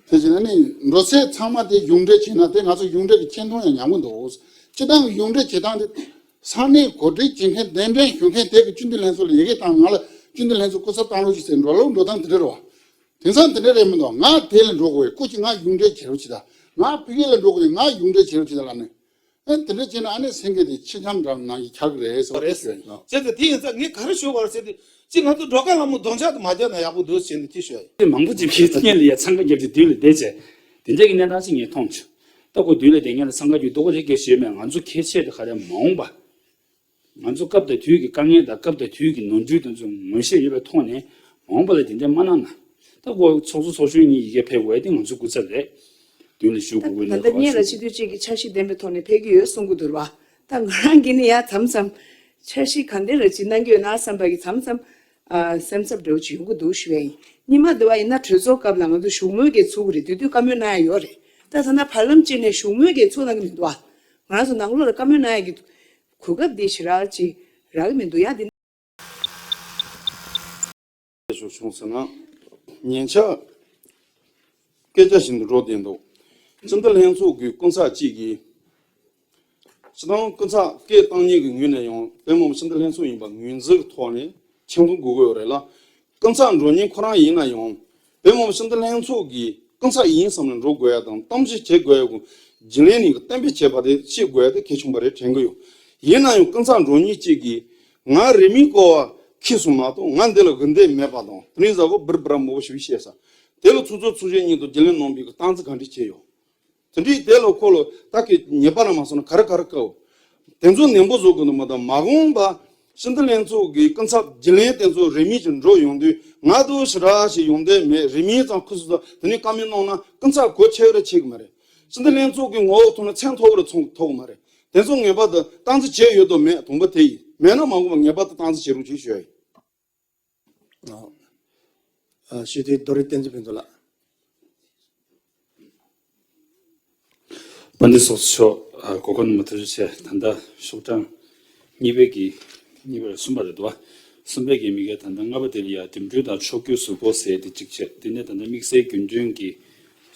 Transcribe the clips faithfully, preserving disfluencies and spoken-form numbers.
དེ་བྱས་ན་ནི་འགྲོ་ཚད་ཚང་མ་དེ་གཞུང་འབྲེལ་བྱས་ན་དེ་ང་ཚོ་གཞུང་འབྲེལ་གྱི་ཆེ་མཐོང་ཡང་ཉམས་ཀྱི་འདུག་སྤྱི་བཏང་གི་གཞུང་འབྲེལ་བྱེད་སྟངས་དེ་ས་གནས་གོ་སྒྲིག་བྱེད་མཁན་གདན་འདྲེན་ཞུ་མཁན་དེ་གི་སྤྱི་འཐུས་ལྷན་ཚོགས་ལ་ཡི་གེ་བཏང་ང་ལ་སྤྱི་འཐུས་ལྷན་ཚོགས་སྐུ་ཚབ་བཏང་རོགས་ཞུ་ཟེར་འགྲོ་ལུགས་འགྲོ་སྟངས་དེ་འདྲ་རེད་བ། དེང་སང་དེ་འདྲ་རེད་མི་འདུག་ང་དེ་ལ་འགྲོ་དགོས་པའི་སྐུ་མཁྱེན་ང་གཞུང་འབྲེལ་བྱེད་རོགས་བྱེད་དང་ང་ཕ་གི་ལ་འགྲོ་དགོས་པའི་ང་གཞུང་འབྲེལ་བྱེད་རོགས་བྱེད་དང་ལབ་ནས། ཨ་དེ་འདྲ་བྱས་ན་ཨ་ནི་སེང་གེ་དེ་ཁྱི་འཆམ་འདྲ་ནང་གི་ཁྱག་རེད་ཟེར་བ་རེད་ཟེར། བྱས་ཙང་དེ་ཡིན་ཙང་ངས་ག་རེ་ཞུ་བར་ཟེར་ཏེ་ཅི་ང་ཚོ་འགྲོ་ཁ་ལ་མོ་རྡོག་འཆག་ཏུ་མ་བརྒྱབ་ན་ཡག་པོ་འདུག་ཟེར་ནས་ཅི་ཞུ་ཡ་ཡིན། དེ་མང་པོ་ཅིག་ཕྱིས་སྙན་ལ་ཡ་འཚང་ཁ་བརྒྱབ་ཅིག་མདུན་ལ་བསྡད་བྱས། དེ་འདྲས་ཀྱི་གནས་སྟངས་ཤིག་ངས་མཐོང་བྱུང་། ད་ཁོ་མདུན་ལ་བསྡད་མཁན་ལ་འཚང་ཁ་རྒྱུ་སྡུག་པོ་རེད་སྐད་ཞུས་མེད། ང་ཚོ་ཁྱད་ཆད་དུ་ག་རེ་མ་འོངས་པ། ང་ཚོ་སྐབས་དང་དུས་ཀྱི་དཀའ་ངལ་དང་སྐབས་དང་དུས་ཀྱི་ནོར་འཁྲུལ་དེ་ཚོ་ངོས་བཞེས་ཡོད་པའི་ཐོག་ནས་མ་འོངས་པ་ལ་དེ་འདྲ་མ་གནང་ན། ད་ཁོ་ཚོགས་གཙོ་ཚོགས་གཞོན་གཉིས་ཡི་གེ་ཕེབས་དགོས་དེ་ང་ཚོའི་སྐུ་ཚབ་རེད། མདུན་ལ་ཞུ་དགོས་ཀྱི་ད་ལྟ་གནས་ལ་སྤྱི་འཐུས་གཅིག་གིས་འཆར་གཞི་ལྡན་པའི་ཐོག་ནས་ཕེབས་ཀྱི་ཡོད་གསུང་གི་འདུག་བ། ད་ང་རང་གིས་ནི་ཡ་མཚམས་མཚམས་འཆར་གཞི་ག་འདྲ་རེ་ཅིག་གནང་གི་ཡོད་ན་བསམ་པ་གི་མཚམས་མཚམས་ཨ་སེམས་འཚབ་འདྲ་བོ་ཅིག་ཡོང་གི་འདུག་ཞུ་ཡ་ཡིན། སྔོན་མ་དུ་བ་ཡིན་ན་གྲོས་ཚོགས་སྐབས་ལ་ང་ཚོ་བཞུགས་མོལ་གྱི་ཚུགས་ཀྱི་རེད། དེ་དུས་བཀའ་མོལ་གནང་ཡ་ཡོད་རེད། ད་ཐ་ན་བར་ལམ་གཅིག་ནས་བཞུགས་མོལ་གྱི་ཚུགས་གནང་གི་མི་འདུག་ཨ། ང་རང་ཚོ་ནང་ལོགས་ལ་བཀའ་མོལ་གནང་ཡ་གི་གོ་སྐབས་འདི་ཞེ་དྲག་ཅིག་རག་གི་མི་འདུག་ཡ། འདི་ཞུ་བྱུང་ཟེར་ན། ཉན་ཆ་སྐད་ཆ་བཞིན་དུ་འགྲོ་བསྡད་འདུག་སྤྱི་འཐུས་ལྷན་ཚོགས་ཀྱི་སྐུ་ཚབ་གཅིག་གིས། སྤྱི་བཏང་སྐུ་ཚབ་སྐད་བཏང་མཁན་གྱི་ངོས་ནས་ཡང་བོད་མི་མང་སྤྱི་འཐུས་ལྷན་ཚོགས་ཡིན་པ་ངོས་འཛིན་གྱི་ཐོག་ནས་ཆེད་མཐོང་དགོས་ཀྱི་ཡོད་རེད་ལ། སྐུ་ཚབ་འགྲོ་མཁན་ཁོ་རང་ཡིན་ན་ཡང་བོད་མི་མང་སྤྱི་འཐུས་ལྷན་ཚོགས་ཀྱི་སྐུ་ཚབ་ཡིན་བསམ་ནས་འགྲོ་དགོས་ཡ་དང་གཏམ་བཤད་བྱེད་དགོས་ཡ་གི་རྒྱུན་ལས་ནས་གཏན་འབེབས་བྱས་པ་དེ་ཤེས་དགོས་ཡ་དེ་གལ་ཆེན་པོ་རེད་དྲན་གྱི་ཡོད། ཡིན་ན་ཡང་སྐུ་ཚབ་འགྲོ་མཁན་གཅིག་གིས་ང་རིང་མིན་སྐོར་བ་ཁེལ་སོང་མ་གཏོགས་ང་འདི་ལ་དགོས་འདོད་མེད་པ་དང་དེ་རིང་གཟའ་གོ་འབུར་འབུར་མོ་བོ་ཞིག་བཤད་ས། དེ་ལ་ཚོགས་གཙོ་ཚོགས་གཞོན་གཉིས་དང་རྒྱུན་ལས་རྣམ་པས་སྟངས་འཛིན་ག་འདྲ་བྱས་ཡོད། དེ་འདྲའི་དེ་ལ་ཁོ་ལ་ད་གི་ཉེས་པ་ར་མ་སོང་ན་ག་རེ་ག་རེ་དཀའ་བ། དེ་ཚོ་ནན་པོ་བཟོ་དགོས་འདུག་མ་གཏོགས་མ་འོངས་པ་སྤྱི་འཐུས་ལྷན་ཚོགས་ཀྱི་སྐུ་ཚབ་རྒྱུན་ལས་དེ་ཚོ་རིང་མིན་ཅིག་འགྲོ་ཡོང་དུས་ང་དུ་ཞེ་དྲག་ཞིག་ཡོང་འདོད་མེད། རིང་མིན་ཙང་ཁུ་སུ་ཚོ་དེ་ནས་བཀའ་མོལ་གནང་ན་སྐུ་ཚབ་གོ་ཆེ་རུ་ཆེ་གི་མ་རེད། སྤྱི་འཐུས་ལྷན་ཚོགས་ཀྱི་ངོ་བོ་ཐོག་ནས་མཚན་ཐོགས་རུ་ཚོང་ཐོགས་གི་མ་རེད། དེ་ཚོ་ངེས་པར་དུ་སྟངས་འཛིན་བྱས་ཡོད་དོ་མེད་དང་པོ་དེ་ཡིན། མེད་ན་མ་དགོས་པ་ངེས་པར་དུ་སྟངས་འཛིན་བྱེད་རོགས་བྱེད་ཞུ་ཡ་ཡིན། ཨ། ཨ། སྤྱི་འཐུས་རྡོ་རིང་བསྟན་འཛིན་ཕུན་ཚོགས་ལགས། དཔལ་ལྡན་ཚོགས་གཙོ་མཆོག་ཨ། གོ་སྐབས་གནང་བ་ཐུགས་རྗེ་ཆེ། ད་ལྟ་ཤོག་གྲངས་གཉིས་པའི་གི་གཉིས་པ་རེད། གསུམ་པ་རེད་འདུག་བ། གསུམ་པའི་གི་མི་སྒེར་ད་ལྟ་ལྔ་པ་དེ་ལ་ཡ་འགྲིམ་འགྲུལ་དང་ཕྱོགས་བསྐྱོད་གཟུགས་པོ་ཟེར་དེ་གཅིག་བྱས། དེ་ནས་ད་ལྟ་དམིགས་བསལ་རྒྱུན་གྲོན་གྱི་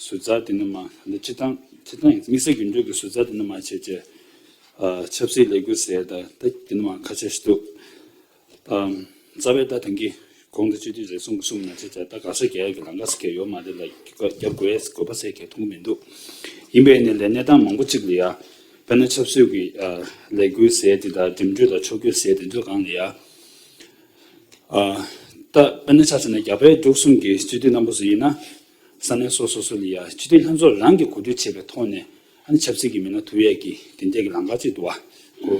ཟུར་འཛར་དེ་ནས་མ་ད་ལྟ་སྤྱི་བཏང་སྤྱི་བཏང་ཡིན་དམིགས་བསལ་རྒྱུན་གྲོན་གྱི་ཟུར་འཛར་དེ་ནས་མ་བྱས་བྱས། ཨ། ཆབ་སྲིད་ལས་འགུལ་ཟེར་ད་ད་དེ་ནས་མ་ཁ་ཤས་ཤིག་འདུག་ཨམ། རྩ་བའི་ད་ཐེངས་ཀྱི་གོང་དུ་སྤྱི་འཐུས་རེ་ཟུང་གིས་གསུངས་ན་ཆེ་ཆེ་ད་དགག་བྱ་རྒྱག་ཡག་གི་ལམ་ཁ་ཟེར་མཁན་ཡོད་མ་རེད་ལ། རྒྱབ་དགོས་ཡག་དགོས་པ་ཟེར་མཁན་མཐོང་གི་མི་འདུག་ཡིན་པས་ནི་ལས་གནས་སྟངས་མང་པོ་གཅིག་ལ་ཡ། དཔེར་ན་ཆབ་སྲིད་ཀྱི་ཨ། ལས་འགུལ་ཟེར་དེ་དང་འགྲིམ་འགྲུལ་དང་ཕྱོགས་བསྐྱོད་ཟེར་དེ་ཚོའི་སྒང་ལ་ཡ། ཨ། ད་དཔེར་ན་ཆ་བཞག་ན་རྒྱ་བལ་འབྲུག་གསུམ་གྱི་སྤྱི་འཐུས་རྣམ་པ་ཚོ་ཡིན་ན། ས་གནས་སོ་སོ་སོ་ལ་ཡ་སྤྱི་འཐུས་ལྷན་ཚོགས་རང་གིས་གོ་སྒྲིག་བྱས་པའི་ཐོག་ནས་ཨ་ནི་ཆབ་སྲིད་ཀྱི་མི་སྣ་ཐུག་ཡས་ཀྱི་དེ་འདྲས་ཀྱི་ལམ་ཁ་ཅིག་འདུག་བ། ཁོ་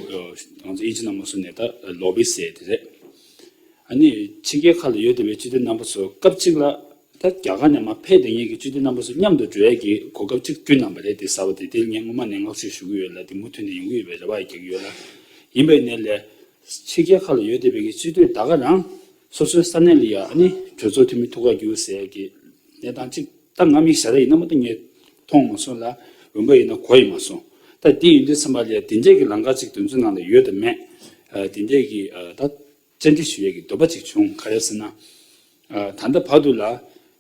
ང་ཚོ་དབྱིན་ཇི་ནང་མ་སོང་ནས་ད་ལོ་བི་ཟེར་དེ་རེད། ཨ་ནི་ཕྱི་རྒྱལ་ཁག་ལ་ཡོད་བསྡད་པའི་སྤྱི་འཐུས་རྣམ་པ་ཚོ་སྐབས་གཅིག་ལ་ད་རྒྱ་གར་ནས་མར་ཕེབས་བསྡད་མཁན་གྱི་སྤྱི་འཐུས་རྣམ་པ་ཚོ་མཉམ་དུ་འགྲོ་ཡས་ཀྱི་གོ་སྐབས་གཅིག་བསྐྲུན་གནང་བ་རེད། དེ་གསར་པ་དེ་དེ་ངས་སྔོན་མ་ནས་བསྔགས་བརྗོད་ཞུ་གི་ཡོད་ལ་དེ་མུ་མཐུད་ནས་ཡོང་གི་ཡོད་པའི་རེ་བ་རྒྱག་གི་ཡོད་ལ། ཡིན་པའི་ནས་ལས་ཕྱི་རྒྱལ་ཁག་ལ་ཡོད་བསྡད་པའི་གི་སྤྱི་འཐུས་ད་ག་རང་སོ་སོའི་ས་གནས་ལ་ཡ་ཨ་ནི་གྲོས་ཚོགས་འཐུས་མི་ཐུག་ག་རྒྱུགས་ཟེར་ཡས་ཀྱི་གནས་སྟངས་གཅིག་ད་ང་མི་ཞེ་དྲག་ཡིན་ན་མ་གཏོགས་ངས་མཐོང་མ་སོང་ལ་འོན་པ་ཡིན་ན་གོ་ཡི་མ་སོང་། ད་དེ་ཡིན་དུས་ཙམ་པ་ལ་ཡ་དེ་འདྲས་ཀྱི་ལམ་ཁ་གཅིག་དོན་ཚན་ནང་ལ་ཡོད་དམ་མེད། ཨ། དེ་འདྲས་ཀྱི་ཨ། ད་བཅར་འདྲི་ཞུ་ཡས་ཀྱི་འདོད་པ་ཅིག་བྱུང་། ག་རེ་ཟེར་ན། ཨ། ད་ལྟ་བར་དུ་ལ་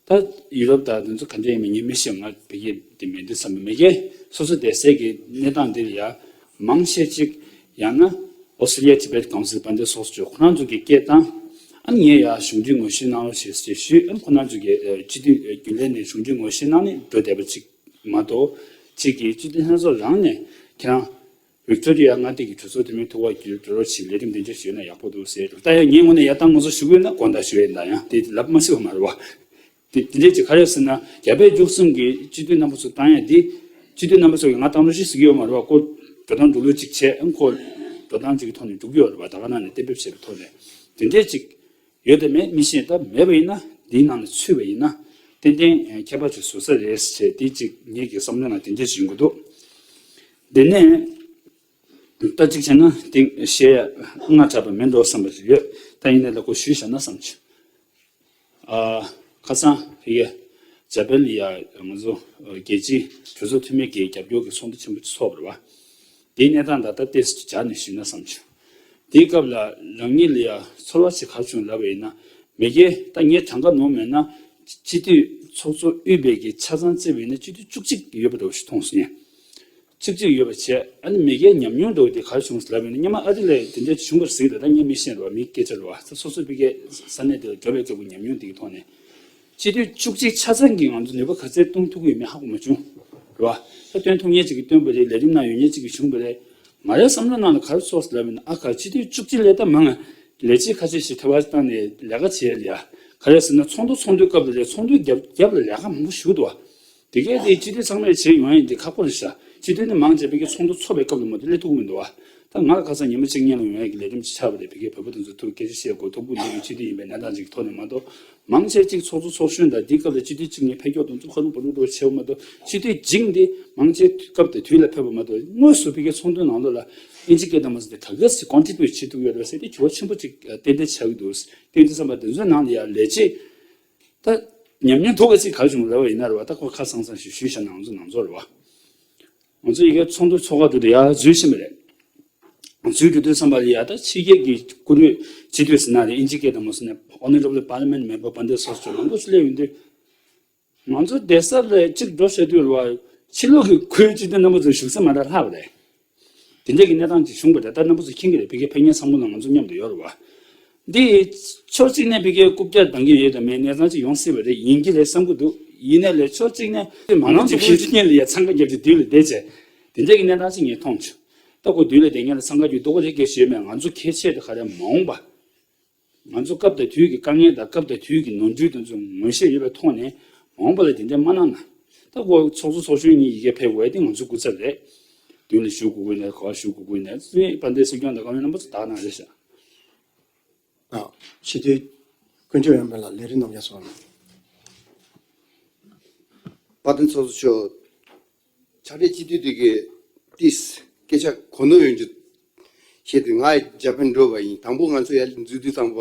ད་ཡུ་རོབ་དང་དེ་ཚོ་ག་འདྲ་ཡིན་མིན་ངས་མི་ཤེས། ང་ཕ་གི་དེ་མེད་དུས་ཙམ་པ་མ་གི་སོ་སོ་བསྡད་སའི་གི་གནས་སྟངས་འདི་ལ་ཡ་མང་ཆེ་ཅིག་ཡང་ན་ཨོ་སི་ཀྲི་ལི་ཡ་ཊི་བེཊ་ཀའུན་སིལ་དཔལ་ལྡན་ཚོགས་གཙོ་ཁོ་རང་ཚོ་གི་སྐད་བཏང་། ཨ་ནི་ངས་ཡ་གཞུང་འབྲེལ་ངོ་ཤེས་གནང་རོགས་ཞེས་ཞུས། ཨ་ནི་ཁོ་རང་ཚོ་གི་ཨ། སྤྱི་འཐུས་རྒྱུན་ལས་ནས་གཞུང་འབྲེལ་ངོ་ཤེས་གནང་ནས་འགྲོ་བསྡད་པ་ཅིག་མ་གཏོགས་གཅིག་གིས་སྤྱི་འཐུས་ལྷན་ཚོགས་རང་ནས་ཁྱེད་རང་ཝིག་ཊོ་རི་ཡ་མངའ་སྡེ་གི་གྲོས་ཚོགས་འཐུས་མི་ཐུག་པར་འགྱུར་འགྲོ་རོགས་བྱེད། ལས་རིམ་འདི་འདྲ་ཞུས་ན་ཡག་པོ་འདུག་ཟེར་འདུག་ད་ཡང་ངའི་ངོས་ནས་ཡར་བཏང་མ་སོང་ཞུ་གི་ཡོད་ན་དགོངས་དག་ཞུ་ཡས་ཡིན། ད་ཡང་དེ་ལབ་མ་ཤེས་པ་མ་རེད་བ། དེ་དེ་འདྲས་ཅིག་ག་རེ་ཟེར་ན་རྒྱ་བལ་འབྲུག་གསུམ་གྱི་སྤྱི་འཐུས་རྣམ་པ་ཚོ་བཏང་ཡ་འདི་སྤྱི་འཐུས་རྣམ་པ་ཚོ་གིས་ང་བཏང་རོགས་ཞེས་ཟེར་གྱི་ཡོད་མ་རེད་བ། ཁོ་འགྲོ་སྟངས་འགྲོ་ལུགས་ཅིག་བྱས། ཨང་ཁོ་འགྲོ་སྟངས་ཅིག་གི་ཐོག་ནས་འགྲོ་གི་ཡོད་རེད་བ། ད་ག་ནང་ནས་གཏན་འབེབས་བྱས་པའི་ཐོག་ནས་དེ་འདྲས་ཅིག་ཡོད་དམ་མེད་མི་ཤེས། ད་མེད་པ་ཡིན་ན་འདིའི་ནང་ལ་ཚུད་པ་ཡིན་ན་ཏན་ཏན་ཁྱད་པར་ཅིག་བཟོ་ས་རེད་ཟེར་དེ་ཅིག་ངེད་ཀྱི་བསམ་བློ་ནང་དེ་འདྲས་ཅིག་ཡོང་གི་འདུག་དེ་ནས་ད་ཅིག་བྱས་ན་དེ་བཤད་ཡ་སྔ་དྲགས་པ་མིན་འགྲོ་བསམ་པ་ཞིག་ཡོད། ད་ཡིན་ནའི་ལ་ཁོ་ཞུས་བཞག་ན་བསམ་བྱུང་། ཨ། ཁ་སང་ཕ་གི་ཇ་པན་ལ་ཡ་ང་ཚོ་རྒྱལ་སྤྱིའི་གྲོས་ཚོགས་འཐུས་མི་གི་རྒྱབ་སྐྱོར་གྱི་ཚོགས་འདུ་ཆེན་པོ་ཅིག་ཚོགས་པ་རེད་བ། དེའི་གནས་སྟངས་ད་ལྟ་ཏོག་ཙམ་སྦྱར་ནས་ཞུས་ན་བསམ་བྱུང་། དེའི་སྐབས་ལ་རང་ཉིད་ལ་ཡ་ཚོར་བ་ཞིག་ག་རེ་བྱུང་ལབ་པ་ཡིན་ན། མི་སྒེར་ད་ངས་གྲངས་ཀ་ནོར་མེད་ན་སྤྱི་འཐུས་ ཚོགས་གཙོ་དབུས་པའི་གི་ཆ་ཚང་བརྩིས་པ་ཡིན་ན་སྤྱི་འཐུས་བཅུ་གཅིག་ཡོད་པ་འདྲ་བོ་ཞིག་མཐོང་སོང་ཡ། གཅིག་གཅིག་ཡོད་པ་བྱས། ཨ་ནི་མི་སྒེར་ཉམས་མྱོང་འདྲ་བོ་དེ་ག་རེ་བྱུང་ཟེར་ལབ་ཡིན་ན། སྔོན་མ་ཨ་རི་ལ་དེ་འདྲ་བྱུང་བ་རེད་ཟེར་གི་འདུག་ད་ངས་མི་ཤེས་རེད་བ། མི་སྐད་ཆ་རེད་བ། ད་སོ་སོ་ཕ་གིའི་ས་གནས་དེ་ལ་འགྲོ་བའི་སྐབས་ཀྱི་ཉམས་མྱོང་དེ་གི་ཐོག་ནས། སྤྱི་འཐུས་བཅུ་གཅིག་ཆ་ཚང་གིས་ང་ཚོ་ནུས་པ་ག་ཚད་གཏོང་ཐུབ་ཀྱི་ཡོད་མེད་ཧ་གོ་མ་བྱུང་། རེད་བ། ད་བཏོན་ཐུབ་མཁན་ཅིག་གིས་བཏོན་པ་རེད། ལས་རིམ་ནང་ཡོད་མཁན་ཅིག་གིས་བྱུང་བ་རེད། ང་རའི་བསམ་བློ་ནང་ལ་ག་རེ་ཚོར་ཟེར་ལབ་ཡིན་ན། ཨ་ཁ། སྤྱི་འཐུས་བཅུ་གཅིག་ལས་ད་མང་ང་ལས་བྱེད་ཁ་ཤས་ཤིག་ཐོབ་པ་བཏང་ནས་ལས་ཀ་བྱས་ལ་ཡ། ག་རེ་ཟེར་ན། ཚོགས་འདུ་ཚོགས་དུས་སྐབས་ལ་རེད། ཚོགས་འདུའི་རྒྱབ་རྒྱབ་ལ་ལས་ཀ་མང་པོ་ཞིག་འདུག་བ། དེ་གས་དེ་སྤྱི་འཐུས་ཚང་མས་བྱེད་ཡོང་ཡ་ཡིན་དེ་ཁག་པོ་རེད་ཤག་སྤྱི་འཐུས་ནི་མང་ཆེ་བ་ཕ་གིའི་ཚོགས་འདུ་ཚོགས་པའི་སྐབས་ལ་མ་གཏོགས་སླེབས་ཐུབ་ཀྱི་མི་འདུག་བ། ད་ང་ལ་ཁ་སང་ཉི་མ་གཅིག་སྔོན་ལ་ཡོང་ཡ་གི་ལས་རིམ་ཅིག་ཆགས་པ་རེད། ཕ་གིའི་བོད་པ་དེ་ཚོ་ཐུག་སྐད་ཆ་བཤད་དགོས། ཐུགས་ཁུར་འདོན་གྱི་སྤྱི་འཐུས་ཡིན་པའི་གནས་སྟངས་ཅིག་གི་ཐོག་ནས་མ་གཏོགས། མང་ཆེ་གཅིག་ཚོགས་གཙོ་ཚོགས་གཞོན་དང་དེའི་སྐབས་ལ་སྤྱི་འཐུས་གཅིག་གཉིས་ཕེབས་སྐྱོར་དང་ཚོ་ཁ་རུ་བུ་རུ་འགྲོ་བྱེད་པ་མ་གཏོགས། སྤྱི་འཐུས་རྒྱུན་དེ་མང་ཆེ་སྐབས་དང་དུས་ལ་ཕེབས་པ་མ་གཏོགས། དངོས་སུ་ཕ་གིའི་ཚོགས་འདུའི་ནང་ལོགས་ལ་ཨིན་ཇི་སྐད་དང་མ་ཟིན་ཏེ་ག་ག་སེ་ཀོན་ཊི་བིའུ་ཊི་བྱེད་ཐུབ་ཡོད་རེད་ཟེར་ཏེ་གྱོང་ཆེན་པོ་ཅིག་ཏན་ཏན་ཆགས་ཀྱི་འདུག་དེ་འདྲ་བསམ་པ་དེ་ཚོའི་ནང་ལ་ཡ་ལས་བྱེད། ད་ཉམས་མྱོང་ཐོག་ག་ཅིག་ག་རེ་བྱུང་ལབ་པ་ཡིན་ན་རེད་བ། ད་ཁོ་ཁ་སང་སང་ཞིག་ཞུས་བཞག་ན། ང་ཚོ་ནང་ཚོགས་རེད་བ། ང་ཚོ་ཡ་གི་ཚོགས་འདུ་ཚོགས་ཁག་ཏུ་ཡར་འཛུལ་ཕྱིན་པ་རེད། འཛུལ་འགྲོ་དུས་ཙམ་པ་ལ་ཡ་ད་ཕྱི་རྒྱལ་གྱི་སྐུ་མགྲོན་སྤྱི་འཐུས་ཟེར་ན་རེད། ཨིན་ཇི་སྐད་དང་མ་ཟིན་ན་Honorable Parliament Member བྷན་དེ་སོགས་ཚོ་མང་པོ་ཞིག་སླེབས་ཡོང་དུས། ང་ཚོ་བསྡད་ས་ལ་གཅིག་འགྲོ་བྱེད་དུས་རེད་བ། ཕྱི་ལོགས་ཀྱི་ཁུལ་སྤྱི་འཐུས་རྣམ་པ་ཚོ་བཞུགས་ས་མ་འདྲ་ལྷག་པ་རེད། དེ་འདྲ་གི་གནས་སྟངས་ཅིག་བྱུང་བ་རེད། ད་རྣམ་པ་ཚོ་མཁྱེན་གྱི་རེད། ཕ་གིའི་ཕེབས་མཁན་ཚང་མ་ལ་ང་ཚོ་མཉམ་དུ་ཡོད་རེད་བ། འདི་ཕྱོགས་གཅིག་ནས་ཕ་གིའི་རྐུབ་བཀྱག་ལྡང་གི་ཡོད་དམ་མེད་གནས་སྟངས་ཅིག་ཡོང་སྲིད་པ་རེད། ཡིན་གྱི་རེད་བསམ་གྱི་འདུག་ཡིན་ནའི་ལས་ཕྱོགས་གཅིག་ནས་མ་རང་ཚོ་ཕྱི་རྒྱལ་ལ་ཡ་འཚང་ཁ་རྒྱབ་ཀྱི་དུས་ལ་བསྡད་བྱས། དེ་འདྲ་གི་གནས་སྟངས་ཅིག་ངས་མཐོང་བྱུང་། ད་ཁོ་དུས་ལ་བསྡད་མཁན་ལ་འཚང་ཁ་རྒྱུ་སྡུག་པ་རེད་སྐད་ཆ་ཡོད་མེད། ང་ཚོ་གལ་ཆེ་དེ་ག་རེ་མ་འོངས་པ། ང་ཚོ་སྐབས་དང་དུས་ཀྱི་དཀའ་ངལ་དང་སྐབས་དང་དུས་ཀྱི་ནོར་འཁྲུལ་དེ་ཚོ་ངོ་ཤེས་ཡོད་པའི་ཐོག་ནས་མ་འོངས་པ་ལ་དེ་འདྲ་མ་གནང་ན། ད་ཁོ་ཚོགས་གཙོ་ཚོགས་གཞོན་གཉིས་ཡ་གི་ཕེབས་དགོས་དེ་ང་ཚོའི་སྐུ་ཚབ་རེད། མདུན་ལ་བཞུགས་དགོས་ཀྱི་ནས་ག་པར་བཞུགས་དགོས་ཀྱི་ནས་ཚེ་བྷན་དེ་སྲིད་སྐྱོང་དང་བཀའ་བློན་རྣམ་པ་ཚོ་དག་གནང་རེད་ཤག་ཨ། སྤྱི་འཐུས་དཀོན་མཆོག་ཡོང་འཕེལ་ལགས། ལས་རིམ་རྣམས་ཀྱང་སོང་ལ། དཔལ་ལྡན་ཚོགས་གཙོ་མཆོག་ཕྱག་སྦྲེལ་སྤྱི་འཐུས་དེ་གའི་ཏིས་སྐད་ཆ་གོ་ནོར་ཡོང་རྒྱུ་བཤད་དུས། ང་ཡི་ཇ་པན་འགྲོ་བ་ཡིན། དང་པོ་ང་ཚོ་ཡར་འཛུལ་དུས་ཙམ་པ་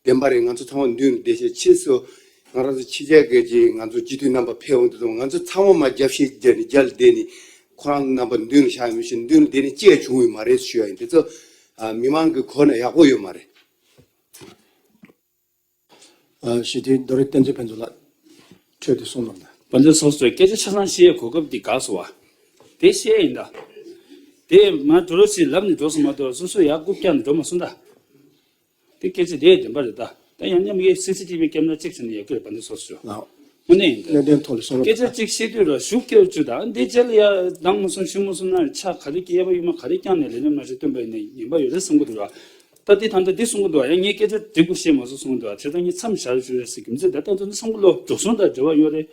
བདེན་པ་རེད། ང་ཚོ་ཚང་མ་མདུན་རུ་བསྡད་ཤག་ཕྱིས་སུ་ང་རང་ཚོ་ཕྱི་རྒྱལ་སྐད་ཀྱི་ང་ཚོ་སྤྱི་འཐུས་རྣམ་པ་ཕེབས་འོང་དུས་ཙམ་པ་ང་ཚོ་ཚང་མ་མར་རྒྱབ་བཤིག་བརྒྱབ་ནས་རྒྱབ་ལ་བསྡད་ནས་ཁོ་རང་རྣམ་པ་མདུན་རུ་བཞག་མི་ཤེས། མདུན་རུ་བསྡད་ནས་ཅི་ཡང་བྱུང་ཡོད་མ་རེད་ཞུ་ཡ་ཡིན། དེ་ཚོ་ཨ་མི་མང་གིས་གོ་ན་ཡག་པོ་ཡོད་མ་རེད། ཨ། སྤྱི་འཐུས་རྡོ་རི་བསྟན་འཛིན་ཕུན་ཚོགས་ལགས། ཆོས་དེ་གསུངས་གནང་དང་། བན་དེ་སོ་སོའི་སྐད་ཆ་ཆ་ཚང་བཤད་གོ་སྐབས་འདི་འགག་སོང་བ། དེ་བཤད་ཡིན་ད། དེ་མ་འགྲོ་རོགས་ཞེས་ལབ་ནས་འགྲོ་སོང་མ་གཏོགས་སོ་སོ་ཡར་རྐུབ་བཀྱག་ནས་འགྲོ་མ་སོང་ད། དེ་སྐད་ཆ་དེ་བདེན་པ་རེད་ད། ད་ཡང་མཉམ་གི་སི་སི་ཊི་བི་ཀེམ་ར་གཅིག་བྱས་ནས་ཡོད་ཀྱི་རེད། བན་དེ་སོ་སོ། ལགས། དངོས་གནས་ཡིན་ད། གནད་དོན་ཐོག་ལ་གསུང་རོགས། སྐད་ཆ་གཅིག་བཤད་དུས་ར་ཞུ་སྐྱོར་བཅུ་དང་འདི་རྗེས་ལ་ཡར་ལྡང་མ་སོང་ཞུ་མ་སོང་ན་ཆ་ག་རེ་སྐྱེས་པ་ཡོད་མ་ག་རེ་བསྐྱངས་ནས་ལས་རིམ་ནང་བཞིན་སྟོན་པ་ཡིན་ནས་ཉན་པ་ཡོད་རེད་བསམ་གི་འདུག་ར། ད་འདི་ད་ལྟ་འདི་གསུང་གི་འདུག་ཡང་ངས་སྐད་ཆ་འགྲིག་པོ་བཤད་མ་སོང་གསུང་གི་འདུག་དེ་ད་ངས་མཚམས་བཞག་ཞུ་རེད་ཟེར་གི་མི་ཚེ་ད་ལྟ་ཚོ་ནི་བསམ་གི་ལོ་འགྲོ་སོང་ད་འབྲེལ་བ་ཡོད་རེད།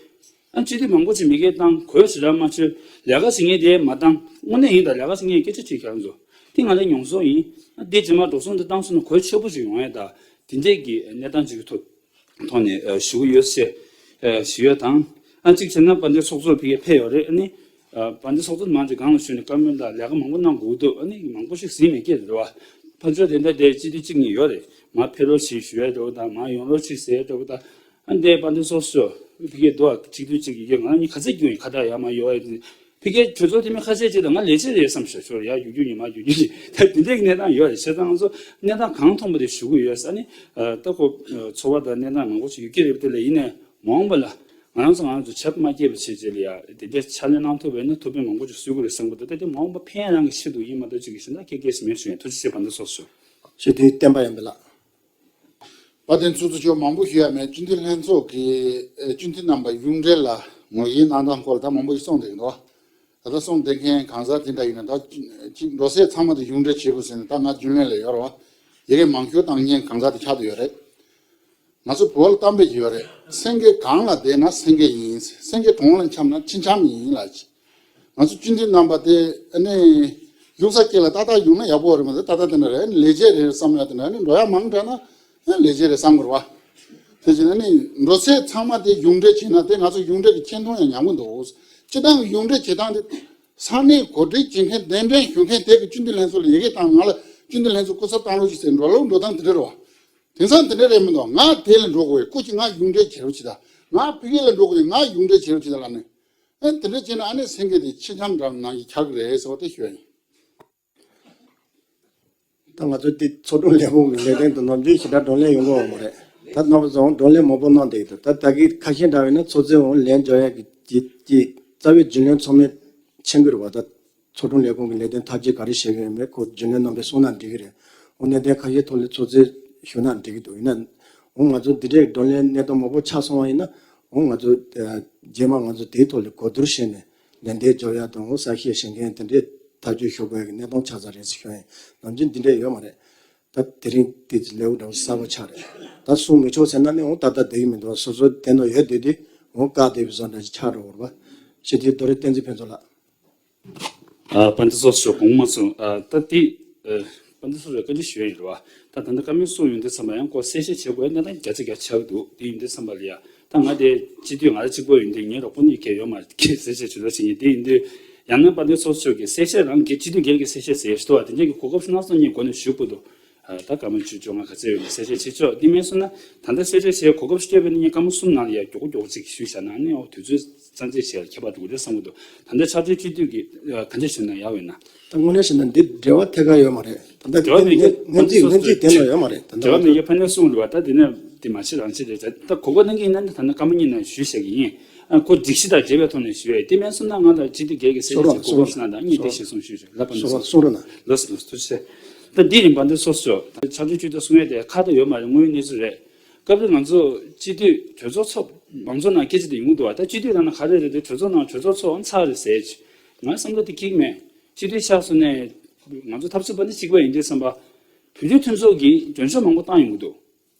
ཨ་སྤྱི་འཐུས་མང་པོ་ཅིག་མི་སྒེར་བཏང་གོས་ཞེ་དྲག་མ་ཆོད་ལས་ཀ་བྱེད་མཁན་དེ་མ་བཏང་དངོས་གནས་ཡིན་ད་ལས་ཀ་བྱེད་མཁན་སྐད་ཆ་དྲིས་ཁྱེད་རང་ཚོ་དེ་ང་ལ་མྱོང་ཚོར་ཡིན། ཨ་འདི་རྗེས་མ་འགྲོ་སོང་འདི་བཏང་སོང་ན་གོས་ཆོད་པོ་ཞིག་ཡོང་ཡ་ད་དེ་འདྲས་ཀྱི་གནས་སྟངས་ཅིག་གི་ཐོག་ཐོག་ནས་ཨ་ཞུ་གི་ཡོད་ཅེས་ཨ་ཞུ་ཡ་དང་། ཨ་གཅིག་བྱས་ན་བན་དེ་ཚོགས་གཙོ་ཕ་གིར་ཕེབས་ཡོད་རེད། ཨ་ནི་ཨ་བན་དེ་ཚོགས་གཙོ་མང་ཆེ་སྒང་ལ་ཞུས་ནས་བཀའ་མོལ་དང་ལས་ཀ་མང་པོ་གནང་དགོས་ཀྱི་འདུག་ཨ་ནི་མང་པོ་ཞིག་ཟིན་མེད་ཀྱི་རེད་བ། ཕར་ཕྱོགས་དེ་འདྲ་དེ་སྤྱི་འཐུས་གཅིག་གཉིས་ཡོད་རེད། མར་ཕེབས་རོགས་ཞེས་ཞུ་ཡ་འདྲ་བོ་དང་མར་ཡོང་རོགས་ཞེས་ཟེར་ཡ་འདྲ་བོ་དང་། ཨ་འདས་བན་དེ་ཚོགས་གཙོ་ཕ་གིར་འདུག་ཨ་གཅིག་དུས་གཅིག་གི་ང་གཉིས་ག་ཚོད་རྒྱུག་ཡིན་ཁ་བརྡ་ཡར་མར་ཡོད་ཨ། ཕ་གིའི་གྲོས་ཚོགས་འཐུས་མི་ཁ་ཤས་ཅིག་ལ་ང་ལས་བྱེད་རེད་བསམ་ཤག་ཤོར་ཡ་རྒྱུག་རྒྱུག་ཉི་མ་རྒྱུག་རྒྱུག་ཅིག་ད་དེ་འདྲའི་གནས་སྟངས་ཡོད་རེད། བྱས་ཙང་ང་ཚོ་གནས་སྟངས་གང་མཐོང་པ་དེ་ཞུ་གི་ཡོད་ས་ནི། ད་ཁོ་ཚོར་བ་དང་གནས་སྟངས་མང་པོ་ཞིག་ཡོད་ཀྱི་རེད། དེ་ལ་ཡིན་ནའི་མ་འོངས་པ་ལ་ང་རང་ཚོ་ང་རང་ཚོ་ཆབ་མ་སྐྱེས་པ་བྱས་རྗེས་ལ་ཡ་དེ་འདྲའི་ཕྱག་ལས་གནང་ཐུབ་པ་ཡིན་ན་ཐུགས་ཕན་མང་པོ་ཞིག་གསོས་ཀྱི་རེད་བསམ་གི་འདུག་ད་དེ་མ་འོངས་པ་ཕན་རང་གི་ཆེད་དུ་ཡིན་མ་གཏོགས་ཅིག་གི་གཞན་དག་ཁྱད་སྐད་ཞིག་མེད་ཞུ་ཡིན། ཐུགས་རྗེ་ཆེ་བན་དེ་ཚོགས་གཙོ། སྤྱི་འཐུས་བསྟན་པ་ཡར་འཕེལ་ལགས། བ་དན་ཚོགས་གཙོ་མཆོག་མང་པོ་ཞུ་ཡ་མེད། སྤྱི་འཐུས་ལྷན་ཚོགས་ཀྱི་ཨེ་སྤྱི་འཐུས་རྣམ་པ་གཞུང་འབྲེལ་ལ་ངོས་བཞེས་གནང་སྟངས་སྐོར་ལ་ད་མང་པོ་ཞིག་གསུངས་བསྡད་ཀྱི་འདུག་ད་ལྟ་གསུངས་བསྡད་མཁན་གང་ཟག་དེ་འདྲ་ཡིན་ན་ད་ཅི་འགྲོ་སའི་ཚང་མ་དེ་གཞུང་འབྲེལ་བྱེད་དགོས་ཟེར་ནས་ད་ང་རྒྱུན་ལས་ལ་ཡོད་རེད་བ། ཡ་གི་མང་ཤོས་བཏང་མཁན་གང་ཟག་དེ་ཆགས་བསྡད་ཡོད་རེད། ང་ཚོ་བོད་ལ་གཏམ་དཔེ་ཅིག་ཡོད་རེད། སེང་གེ་གངས་ལ་བསྡད་ན་སེང་གེ་ཡིན། སེང་གེ་གྲོང་ལ་འཁྱམས་ན་ཁྱི་འཁྱམ་ཡིན་ལ། ང་ཚོ་སྤྱི་འཐུས་རྣམ་པ་དེ་ཨ་ནི་བཞུགས་ས་སྐྱེལ་ལ་ཏག་ཏག་བཞུགས་ན་ཡག་པོ་རེད་མ་གཏོགས་ཏག་ཏག་དེ་འདྲ་རེད། ལས་བྱེད་རེད་བསམ་ཡ་དེ་འདྲ། ཨ་ནི་འགྲོ་ཡ་མང་དྲགས་ན་ཨ་ལས་བྱེད་རེད་བསམ་དགོས་རེད་བ། དེ་བཞིན་ཨ་ནི་འགྲོ་ཚད་ཚང་མ་དེ་གཞུང་འབྲེལ་བྱས་ན་དེ་ང་ཚོ་གཞུང་འབྲེལ་གྱི་ཆེ་མཐོང་ཡང་ཉམས་ཀྱི་འདུག་སྤྱི་བཏང་གི་གཞུང་འབྲེལ་བྱེད་སྟངས་དེ་ས་གནས་གོ་སྒྲིག་བྱེད་མཁན་གདན་འདྲེན་ཞུ་མཁན་དེ་གི་སྤྱི་འཐུས་ལྷན་ཚོགས་ལ་ཡི་གེ་བཏང་ང་ལ་སྤྱི་འཐུས་ལྷན་ཚོགས་སྐུ་ཚབ་བཏང་རོགས་ཞེས་ཟེར་འགྲོ་ལུགས་འགྲོ་སྟངས་དེ་འདྲ་རེད་བ། དེང་སང་དེ་འདྲ་རེད་མི་འདུག་ང་དེ་ལ་འགྲོ་དགོས་ཡོད། སྐུ་མཁྱེན་ང་གཞུང་འབྲེལ་བྱེད་རོགས་བྱེད་དང་། ང་ཕ་གི་ལ་འགྲོ་དགོས་ཡོད། ང་གཞུང་འབྲེལ་བྱེད་རོགས་བྱེད་དང་ལབ་ནས། ཨ་དེ་འདྲ་བྱས་ན་ཨ་ནི་སེང་གེ་དེ་ཁྱི་འཁྱམ་འགྲམ་ནང་གི་འཁྱག་རེད་ཟེར་བ་དེ་ཞུ་ཡ་ཡིན། ད་ང་ཚོ་དེ་ཚོགས་དྲུང་ལས་ཁུངས་ཀྱི་ལས་དོན་དུ་ནམ་རྒྱུན་ཞེ་དྲག་བགྲོ་གླེང་ཡོང་གི་ཡོད་མ་རེད། ད་རྣམ་པ་ཚོ་བགྲོ་གླེང་མང་པོ་གནང་བསྡད་ཡོད་དོ། ད་ད་གི་ཁ་ཤས་འདྲ་བས་ན་ཚོགས་གཙོས་འོང་ལན་འཇོག་ཡག་གི་གི་གི་རྩ་བའི་རྒྱུན་ལས་ཚང་མས་མཁྱེན་གྱི་རེད་བ། ད་ཚོགས་དྲུང་ལས་ཁུངས་ཀྱི་ལས་དོན་ཐག་གཅོད་ག་རེ་བྱེད་ཀྱི་ཡོད་མེད་ཁོ་རྒྱུན་ལས་རྣམ་པས་གསུངས་ན་འགྲིག་གི་རེད། འོ་གནད་དོན་ཁ་ཤས་ཐོག་ལ་ཚོགས་གཙོས་ཞུ་ན་འགྲིག་གི་འདུག། ཡིན་ན་འོ་ང་ཚོ་འདི་འདྲའི་བགྲོ་གླེང་གནད་དོན་མང་པོ་ཆགས་སོང་བ་ཡིན་ན་འོ་ང་ཚོ་ཨ་རྗེས་མ་ང་ཚོ་དེའི་ཐོག་ལ་གོ་བསྡུར་བྱས་ནས་ལན་འདེབས་འཇོག་ཡག་དང་འོ་གསལ་བཤད་བྱེད་མཁན་དེ་འདྲའི་ཐག་གཅོད་ཞུ་དགོས་ཀྱི་གནད་དོན་ཆགས་ཚར་རེད་ཟེར་ཞུ་ཡིན། ནམ་རྒྱུན་འདི་འདྲ་ཡོད་མ་རེད། ད་དེ་རིང་དེ་ལེའུ་འདྲ་བོ་གསར་པ་ཆགས་རེད། ད་གསུང་མི་ཆོག་ཟེར་ན་ནི་འོ་ད་ལྟ་བསྡད་ཀྱི་མི་འདུག། སོ་སོ་དེ་ནང་ཡོད་བསྡད་དུས་འོ་བཀག་བསྡད་པའི་བཟོ་འདྲ་ཞིག་ཆགས་འགྲོ་བ་རེད་པ། སྤྱི་འཐུས་རྡོ་རི་བསྟན་འཛིན་ཕུན་ཚོགས་ལགས། ཨ་དཔལ་ལྡན་ཚོགས་གཙོ་དགོངས་མ་ཚོམས། ཨ་ད་དེ་ཨ་དཔལ་ལྡན་ཚོགས་གཙོར་བཀའ་འདྲི་ཞུ་ཡ་ཡིན་རེད་བ། ད་ད་ལྟ་བཀའ་མོལ་གསུངས་ཡོང་དུས་ཙམ་པ་ཡང་ཁོ་གསལ་བཤད་བྱེད་དགོས་གནས་སྟངས་བརྒྱ་ཆ་བརྒྱ་ཆགས་ཀྱི་འདུག། དེ་ཡིན་དུས་ཙམ་པ་ལ་ཡ་ད་ང་དེ་སྤྱི་འཐུས་ང་རང་གཅིག་པོ་ཡིན་དུས་ངའི་རོགས་པ་གཉིས་ཀ་ཡོད་མ་རེད། ཁྱེད་གསལ་བཤད་ཇི་ལྟར་བྱེད་ཀྱི་དེ་ཡིན་དུས་ཡང་ན་དཔལ་ལྡན་ཚོགས་གཙོ་མཆོག་གིས་གསལ་བཤད་རང་གི་སྤྱི་འཐུས་སྒེར་གྱི་གསལ་བཤད་ཟེར་ཡ་ཞིག་འདུག་བ། དེ་འདྲ་གི་གོ་སྐབས་ཤིག་གནང་སོང་ངས་འགོ་ནས་ཞུ་དགོས་འདུག། ཨ་ད་བཀའ་མོལ་ཆུ་ཆུང་ང་ག་ཚོད་ཡོད་ན་གསལ་བཤད་བྱེད་ཆོག། དེ་མིན་སོང་ན་ད་ལྟ་གསལ་བཤད་བྱེད་གོ་སྐབས་སྤྲད་པ་ནི་ངས་བཀའ་མོལ་གསུམ་ནང་ལ་ཡ་མགྱོགས་པོ་མགྱོགས་པོ་ཅིག་ཞུས་བཞག་ན་ནི་འོ་དུས་ཚོད་རྩ་འཛིན་བྱེད་ཡ་ཁྱད་པར་འགྲོ་གི་རེད་བསམ་གི་འདུག། ད་ལྟ་ཕྱག་སྦྲེལ་སྤྱི་འཐུས་ཀྱིས་ཨ་ག་འདྲ་ཞུས་ན་ཡག་ཡོད་ན། ད་དངོས་གནས་བྱས་ན་འདི་འབྲེལ་བ་ཐད་ཀར་ཡོད་མ་རེད། ད་ལྟ་འབྲེལ་བ་མེད་མཁན་སྔོན་རྩིས་སྔོན་རྩིས་དེ་ནང་ཡོད་མ་རེད། ད་ལྟ་འབྲེལ་བ་མེད་མཁན་ཕ་ནས་གསུངས་འདུག་བ། ད་དེ་ནས་དེ་མ་བྱེད་རང་བྱེད་རེད། ད་གོ་སྐབས་གནང་གི་ཡིན་ན་ནི་ད་ནི་སྐར་མ་གཉིས་ནང་ཞུས་བཞག་གི་ཡིན། ཨ་ཁོ་སྒྲིག་གཞི་དང་འབྲེལ་བའི་ཐོག་ནས་ཞུས་ཡོད། དེ་མིན་སོང་ན་ང་དང་སྤྱི་འཐུས་སྒེར་གྱི་གསལ་བཤད་ཅིག་གོ་སྐབས་ཤིག་གནང་དང་གཉིས་དེ་ཞིག་གསུངས་ཞུས་ཞུས་ལབ་པ་ནས་སོང་། གསུང་རོགས་གནང་། ལགས་སོ་ལགས་སོ་ཐུགས་རྗེ་ཆེ། ད་འདི་ཡིན་པ་འདི་སོ་སོ་ཕྱག་སྦྲེལ་སྤྱི་འཐུས་གསུང་ཡས་དེ་ཁ་ད་ཡོད་མ་རེད། དངོས་ཡོད་གནས་ཚུལ་རེད། སྐབས་རེ་ང་ཚོ་སྤྱི་འཐུས་གྲོས་ཚོགས་ཚོགས་མང་ཚོགས་ནང་སྐད་ཆ་དེ་ཡོང་གི་འདུག་བ། ད་སྤྱི་འཐུས་ལབ་ན་ག་རེ་རེད་དེ་གྲོས་ཚོགས་ནང་གྲོས་ཚོགས་ཚོགས་ཚར་རེད་ཟེར་གྱི། ང་བསམ་བློ་དེ་འཁྱེར་གྱི་མེད། སྤྱི་འཐུས་ཆགས་སོང་ནས་ང་ཚོ་འཐབ་རྩོད་པ་འདི་གཅིག་པ་ཡིན་དུས་ཙམ་པ། བོད་རིགས་མཐུན་ཚོགས་ཀྱིས་མགྲོན་ཤོག་མང་པོ་བཏང་ཡོང་གི་འདུག།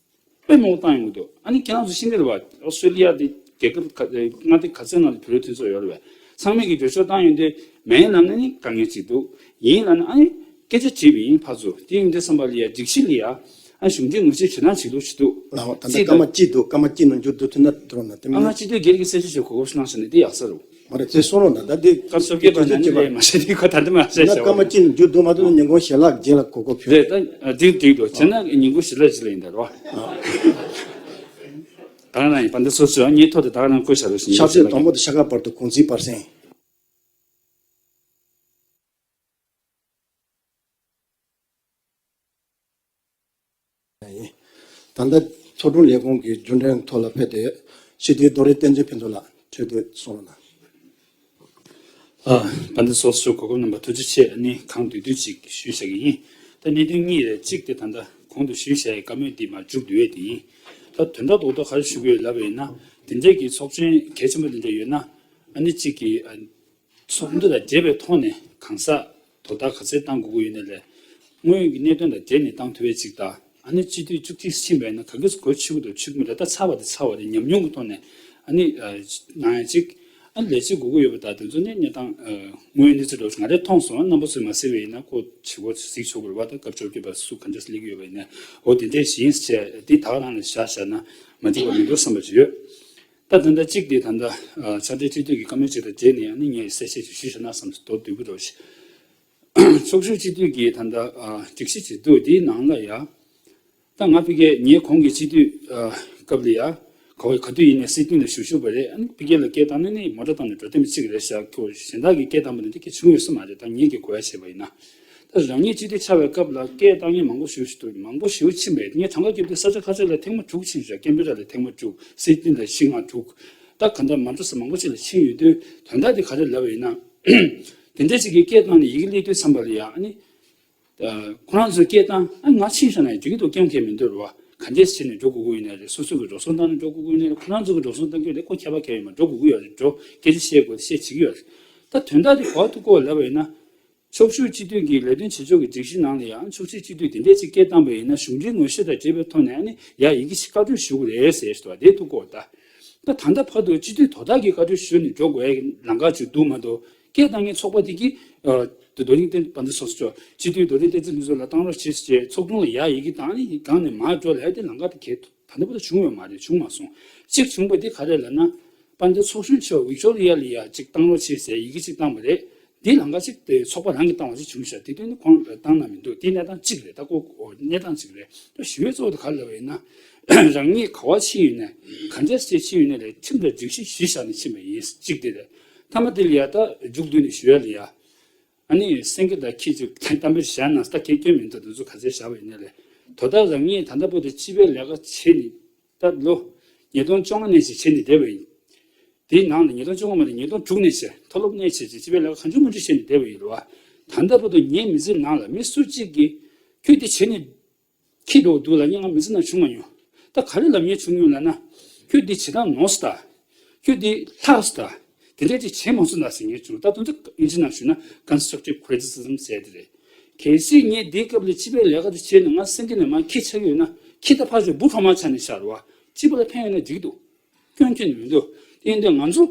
དཔེ་མང་པོ་བཏང་ཡོང་གི་འདུག། ཨ་ནི་ཁྱེད་རང་ཚོ་ཤེས་ཀྱི་རེད་བ། ཨོ་སི་ཀྲོ་ལི་ཡ་དེ་རྒྱལ་ཁབ་ག་མངའ་སྡེ་ག་ཚོད་ནང་ལ་བོད་རིགས་མཐུན་ཚོགས་ཡོད་རེད་བས། ཚང་མས་ཀྱི་འགྲེལ་བཤད་བཏང་ཡོང་དུས་མེད་ལབ་ན་ནི་དཀའ་ངལ་ཅིག་འདུག། ཡིན་ལབ་ན་ཨ་ནི་སྐད་ཆ་དྲིས་པ་ཡིན་ཕར་ཚུར། དེ་ཡིན་དུས་ཙམ་པ་ལ་ཡ་སྒྲིག་གཞི་ལ་ཡ་ཨ་གཞུང་འབྲེལ་ངོས་བཞེས་བྱེད་སྟངས་བྱེད་ལུགས་ཤིག་འདུག། ལགས་འོ་ད་ལྟ་སྐར་མ་གཅིག་འདུག། སྐར་མ་གཅིག་ནང་མཇུག་བསྡུ་ཐུབ་ན་འགྲོ་ན་དེ་ཨ་མིན་ང་ན་སྤྱི་འཐུས་སྒེར་གྱི་གསལ་བཤད་ཞིག་གོ་སྐབས་ཤིག་གནང་ཤག་ནས་དེ་ཡག་ས་རུ། མ་རེད་ཚེ་གསུང་རོགས་གནང་། ད་འདི་སྐབས་སོ་བརྒྱད་པ་ནང་ནས་ལས་མ་བྱས་དེ་ཁོ་ད་འདི་མ་བྱས་ན་བྱ་སྐར་མ་བ་གཅིག་ནང་མཇུག་བསྡུ་མ་ཐུབ་ན་ཉིན་གུང་ཞལ་ལག་རྗེས་ལ་གོ་སྐབས་ཞུ། རེད། ད་འགྲིག་འགྲིག་འགྲོ་བྱས་ན་ཉིན་གུང་ཞལ་ལག་རྗེས་ལ་ཡིན་ད་རོ། ད་ག་རང་ཡིན་པ་འདི་སོ་སོའི་ཉིན་ཐོ་དེ་ད་ག་རང་བཀོད་བཞག་རོགས་ཞེས་ཕྱག་ཚོད་དང་པོ་དང་ཤ་ཁ་བར་དུ་གུང་ཚིགས་སྤར་གསེང་། ཡིན། ད་ལྟ་ཚོགས་དྲུང་ལས་ཁུངས་ཀྱི་རྒྱུན་ལས་ཐོག་ལ་ཕེབས་ཏེ་སྤྱི་འཐུས་རྡོ་རི་བསྟན་འཛིན་ཕུན་ཚོགས་ལགས་འཕྲོས་དེ་གསུང་རོགས་གནང་། ཨ་ད་ལྟ་སོ་སོ་གོ་སྐབས་གནང་བ་ཐུགས་རྗེ་ཆེ། ཨ་ནི་གང་འདོད་འདོད་ཅིག་ཞུས་བཞག་གི་ཡིན། ད་གནད་དོན་གཉིས་རེད། གཅིག་དེ་ད་ལྟ་གོང་དུ་ཞུས་བཞག་ཡའི་བཀའ་མོལ་འདི་མར་མཇུག་བསྡུ་ཡས་དེ་ཡིན། ད་དོན་དག་རྡོག་རྡོག་ག་རེ་ཞུ་དགོས་ལབ་པ་ཡིན་ན། དེ་འདྲས་ཀྱི་ཚོགས་ཆེན་གལ་ཆེན་པོ་དེ་འདྲ་ཡོད་ན། ཨ་ནི་གཅིག་གི་ཨ། ཚོགས་འདུ་དང་འབྲེལ་བའི་ཐོག་ནས་གང་ཟག་དོ་བདག་ག་ཚད་བཏང་དགོས་ཀྱི་ཡོད་ན་ལས། དངོས་ཡོད་ཀྱི་གནད་དོན་དང་འབྲེལ་ནས་བཏང་ཐུབ་པའི་ཅིག་དང་། ཨ་ནི་སྤྱི་འཐུས་བཅུ་གཅིག་ཕྱིན་པ་ཡིན་ན་ག་གེ་སུ་གོ་ཆོད་ཀྱི་འདུག་ཆོད་ཀྱི་མི་འདུག་ད་ཚར་བ་དེ་ཚར་བ་རེད། ཉམས་མྱོང་གི་ཐོག་ནས་ཨ་ནི་ཨ་གནང་ཡ་ཅིག། ཨ་ནི་ལས་བྱེད་དགོས་ཀྱི་ཡོད་པ་དང་དེ་ཚོ་ནི་གནས་སྟངས་ཨ་དངོས་ཡོད་གནས་ཚུལ་འདྲ་བོ་ང་རས་མཐོང་སོང་། རྣམ་པ་ཚོས་མ་གསལ་བ་ཡིན་ན་ཁོ་བྱེད་སྒོ་གཟིགས་ཆོག་གི་རེད་བ། ད་སྐབས་བཅོ་བརྒྱད་པ་སུ་ག་འདྲ་སླེབས་ཀྱི་ཡོད་པ་ཡིན་ན་འོ་དེ་འདྲས་ཞིག་ཡིན་ཟེར་བྱས་དེ་ད་ག་རང་ལ་བཞག་བཞག་ན་མ་འགྲིག་པ་མི་འདུག་བསམ་པ་ཅིག་ཡོད། ད་ད་ལྟ་གཅིག་དེ་ད་ལྟ་ཕྱག་སྦྲེལ་སྤྱི་འཐུས་ཀྱི་བཀའ་མོལ་ཅིག་དང་འབྲེལ་ནས་ཨ་ནི་ངས་གསལ་བཤད་ཅིག་ཞུས་བཞག་ན་བསམ་སོང་། མདོར་བསྡུས་པ་འདྲ་བོ་ཞིག། ཚོགས་ཞུགས་སྤྱི་འཐུས་ཀྱི་ད་ལྟ་སྒྲིག་གཞི་ཅིག་འདུག། དེའི་ནང་ལ་ཡ། ད་ང་ཕ་གིའི་ངའི་གོང་གི་སྤྱི་འཐུས་སྐབས་ལ་ཡ། ག་བ་ག་དུས་ཡིན་ནའི་སྲིད་དོན་ལ་ཞུགས་ཞུགས་པ་རེད། ཨ་ནི་ཕ་གི་ལ་སྐད་བཏང་ནས་ནི་མོ་ཊ་བཏང་ནས་འགྲོ་དེ་མི་གཅིག་རེད་ཤག། ཁོ་གཞན་དག་གིས་སྐད་བཏང་པ་ནི་འདི་སྐད་བྱུང་ཡོད་ས་མ་རེད། ད་ངེད་ཀྱིས་གོ་ཡ་བྱས་པ་ཡིན་ན། ད་རང་ཉིད་སྤྱི་འཐུས་ཆགས་པའི་སྐབས་ལ་སྐད་བཏང་མཁན་མང་པོ་ཞེ་པོ་ཞིག་འདུག། མང་པོ་ཞེ་པོ་ཕྱིན་པས་ངས་གྲངས་ཀ་བརྒྱབ་དུས་ས་ཆ་ཁ་ཤས་ལ་ཐེངས་མ་དྲུག་ཕྱིན་ཤག། ཀན་བེ་ར་ལ་ཐེངས་མ་དྲུག། སིད་ནི་ལ་བཞི་ལྔ་དྲུག། ད་ག་འདྲ་མ་འགྲོ་ས་མང་པོ་ཞིག་ལ་ཕྱིན་ཡོད་དུས་དོན་དག་དེ་ག་རེ་ལབ་པ་ཡིན་ན། དེ་འདྲ་ཞིག་གིས་སྐད་བཏང་ནས་ཡི་གེ་སླེབས་དུས་ཙམ་པ་ལ་ཡ་ཨ་ནི། ཁོ་རང་ཚོས་སྐད་བཏང་ཨ་ང་ཕྱིན་ཤག་ན་ཡང་འགྲིག་གི་འདུག། སྐྱོན་གང་ཡང་མི་འདུག་རེད་བ། ག་འདྲས་བྱས་ནས་འགྲོ་དགོས་ཀྱི་ཡོད་ན་རེད། སོ་སོ་གི་འགྲོ་སོང་བཏང་ནས་འགྲོ་དགོས་ཀྱི་ཡོད་ན་རེད། ཁོ་རང་ཚོ་གི་འགྲོ་སོང་བཏང་གི་ཡོད་རེད། ཁོ་ཁྱད་པར་གང་ཡང་མེད། འགྲོ་དགོས་ཀྱི་ཡོད་རེད། འགྲོ་སྐད་ཆ་བཤད་དགོས་བཤད་བྱེད་ཀྱི་ཡོད་རེད། ད་དོན་དག་དེ་གོ་ཐུབ་དགོས་ལབ་པ་ཡིན་ན། ཕྱོགས་བཞུགས་སྤྱི་འཐུས་ཀྱི་ལས་དོན་བྱེད་ཕྱོགས་ཀྱི་སྒྲིག་གཞི་ནང་ལ་ཡང་ཕྱོགས་བཞུགས་སྤྱི་འཐུས་དེ་འདྲས་ཅིག་སྐད་བཏང་པ་ཡིན་ན་གཞུང་འབྲེལ་ངོས་བཞེས་དང་འབྲེལ་བའི་ཐོག་ནས་ཨ་ནི་ཡ་ཡི་གེ་ཞིག་བཀའ་འཁྲོལ་ཞུ་དགོས་རེད་ཟེར་ཞུ་བ་དེ་ཐུག་གོ། ད་ད་ལྟ་བར་དུ་སྤྱི་འཐུས་དོ་བདག་གིས་བཀའ་འཁྲོལ་ཞུས་ནས་འགྲོ་དགོས་ཡ་ལམ་ཁ་ཅིག་འདུག་མ་གཏོགས་སྐད་བཏང་མཁན་ཚོགས་པ་དེ་གིས་ཨ་དེ་རྡོ་རིང་བསྟན་པ་འདི་སོ་སོ་ཆོག་སྤྱི་འཐུས་རྡོ་རིང་བསྟན་འཛིན་ལུས་ཚོགས་ལ་བཏང་རོགས་བྱེད་ཅེས་ཚོགས་དྲུང་ལ་ཡ་ཡི་གེ་བཏང་ནས་སྒང་ནས་མར་འགྲོ་ལབ་ཡ་དེ་ལམ་ཁ་དེ་གས་ད་ལྟ་བར་དུ་བྱུང་ཡོད་མ་རེད། བྱུང་མ་སོང་། གཅིག་བྱུང་བ་དེ་ག་རེ་ལབ་ན། དཔལ་ལྡན་ཚོགས་གཞོན་མཆོག་ཝིག་ཊོ་རི་ཡ་ལ་ཡ་གཅིག་བཏང་རོགས་བྱེད་ཟེར་ཡི་གེ་གཅིག་བཏང་བ་རེད། དེའི་ལམ་ཁ་གཅིག་དེ་ཚོགས་པ་རང་གིས་བཏང་བ་ཞིག་བྱུང་ཤག། དེ་དོན་ནི་ཁོང་བཏང་ན་མི་འདུག། དེ་གནས་སྟངས་གཅིག་རེད། ད་ཁོ་གནས་སྟངས་གཅིག་རེད། ད་ཞུ་བའི་གཙོ་བོ་དེ་ག་རེ་ལབ་པ་ཡིན་ན། རང་ཉིད་ག་བ་ཕྱིན་ཡོད་ནའི་ག་འདྲས་སེ་ཕྱིན་ཡོད་ནའི་ལས་ཁྲིམས་དང་སྒྲིག་གཞི་གཞི་བཞག་ནས་ཕྱིན་པ་ཡིན་གཅིག་དེ་རེད། མཐའ་མ་དེ་ལ་ཡ་ད་མཇུག་བསྡུས་ནས་ཞུ་ཡ་ལ་ཡ། ཨ་ནི་སེང་གེ་དང་ཁྱི་གཅིག་གཏམ་དཔེ་བཞག་ན་ད་གལ་སྐྱོན་མི་འདུག། དེ་ཚོ་ག་ཚད་བཞག་པ་ཡིན་ནའི་ལས་དོ་བདག་རང་ཉིད་ད་ལྟ་བར་དུ་སྤྱི་པའི་ལས་ཀ་བྱེད་ནས། ད་ལོ་ཉིས་སྟོང་བཅོ་ལྔ་ནས་ཅིག་བྱས་ནས་བསྡད་པ་ཡིན། དེའི་ནང་ལ་ཉིས་སྟོང་བཅོ་ལྔ་མ་རེད། ཉིས་སྟོང་དྲུག་ནས་ཅིག་མཐོ་སློབ་ནས་ཅིག་ཅིག་སྤྱི་པའི་ལས་ཀ་གང་བྱུང་མང་བྱུང་བྱས་ནས་བསྡད་པ་ཡིན་རེད་བ། ད་ལྟ་བར་དུ་ངའི་མི་ཚེའི་ནང་ལ་མི་སུ་གཅིག་གིས་ཁྱོད་དེ་བྱས་ནས་ཁྱི་འགྲོ་འདུག་ལབ་མཁན་ང་མི་ཚེ་ནང་བྱུང་མ་མྱོང་། ད་ག་རེ་ལབ་མཁན་བྱུང་མྱོང་ལབ་ན། ཁྱོད་འདི་བྱེད་སྟངས་ནོར་སོང་ད། ཁྱོད་འདི་ལྷག་སོང་ད། དེ་འདྲ་ཅིག་བྱེད་མ་སོང་ད་ཟེར་མཁན་བྱུང་། ད་དོན་དུ་ཨིན་ཇི་ནང་ཞུས་ན་constructive criticism ཟེར་དེ་རེད། གལ་སྲིད་ངས་འདིའི་སྐབས་ལ་སྤྱི་པའི་ལས་ཀ་དེ་བྱས་ནས་ང་སེང་གེ་ནས་མར་ཁྱི་ཆགས་ཡོད་ན་ཁྱི་ད་ཕར་ཞོག་འབུ་ཕ་མ་ཆགས་ནས་ཤར་བ། སྤྱི་པ་ལ་ཕན་ཡོད་ན་འགྲིག་འདུག་སྐྱོན་ཁྱོན་ནས་མི་འདུག་དེ་ཡིན་དུས་ང་ཚོ་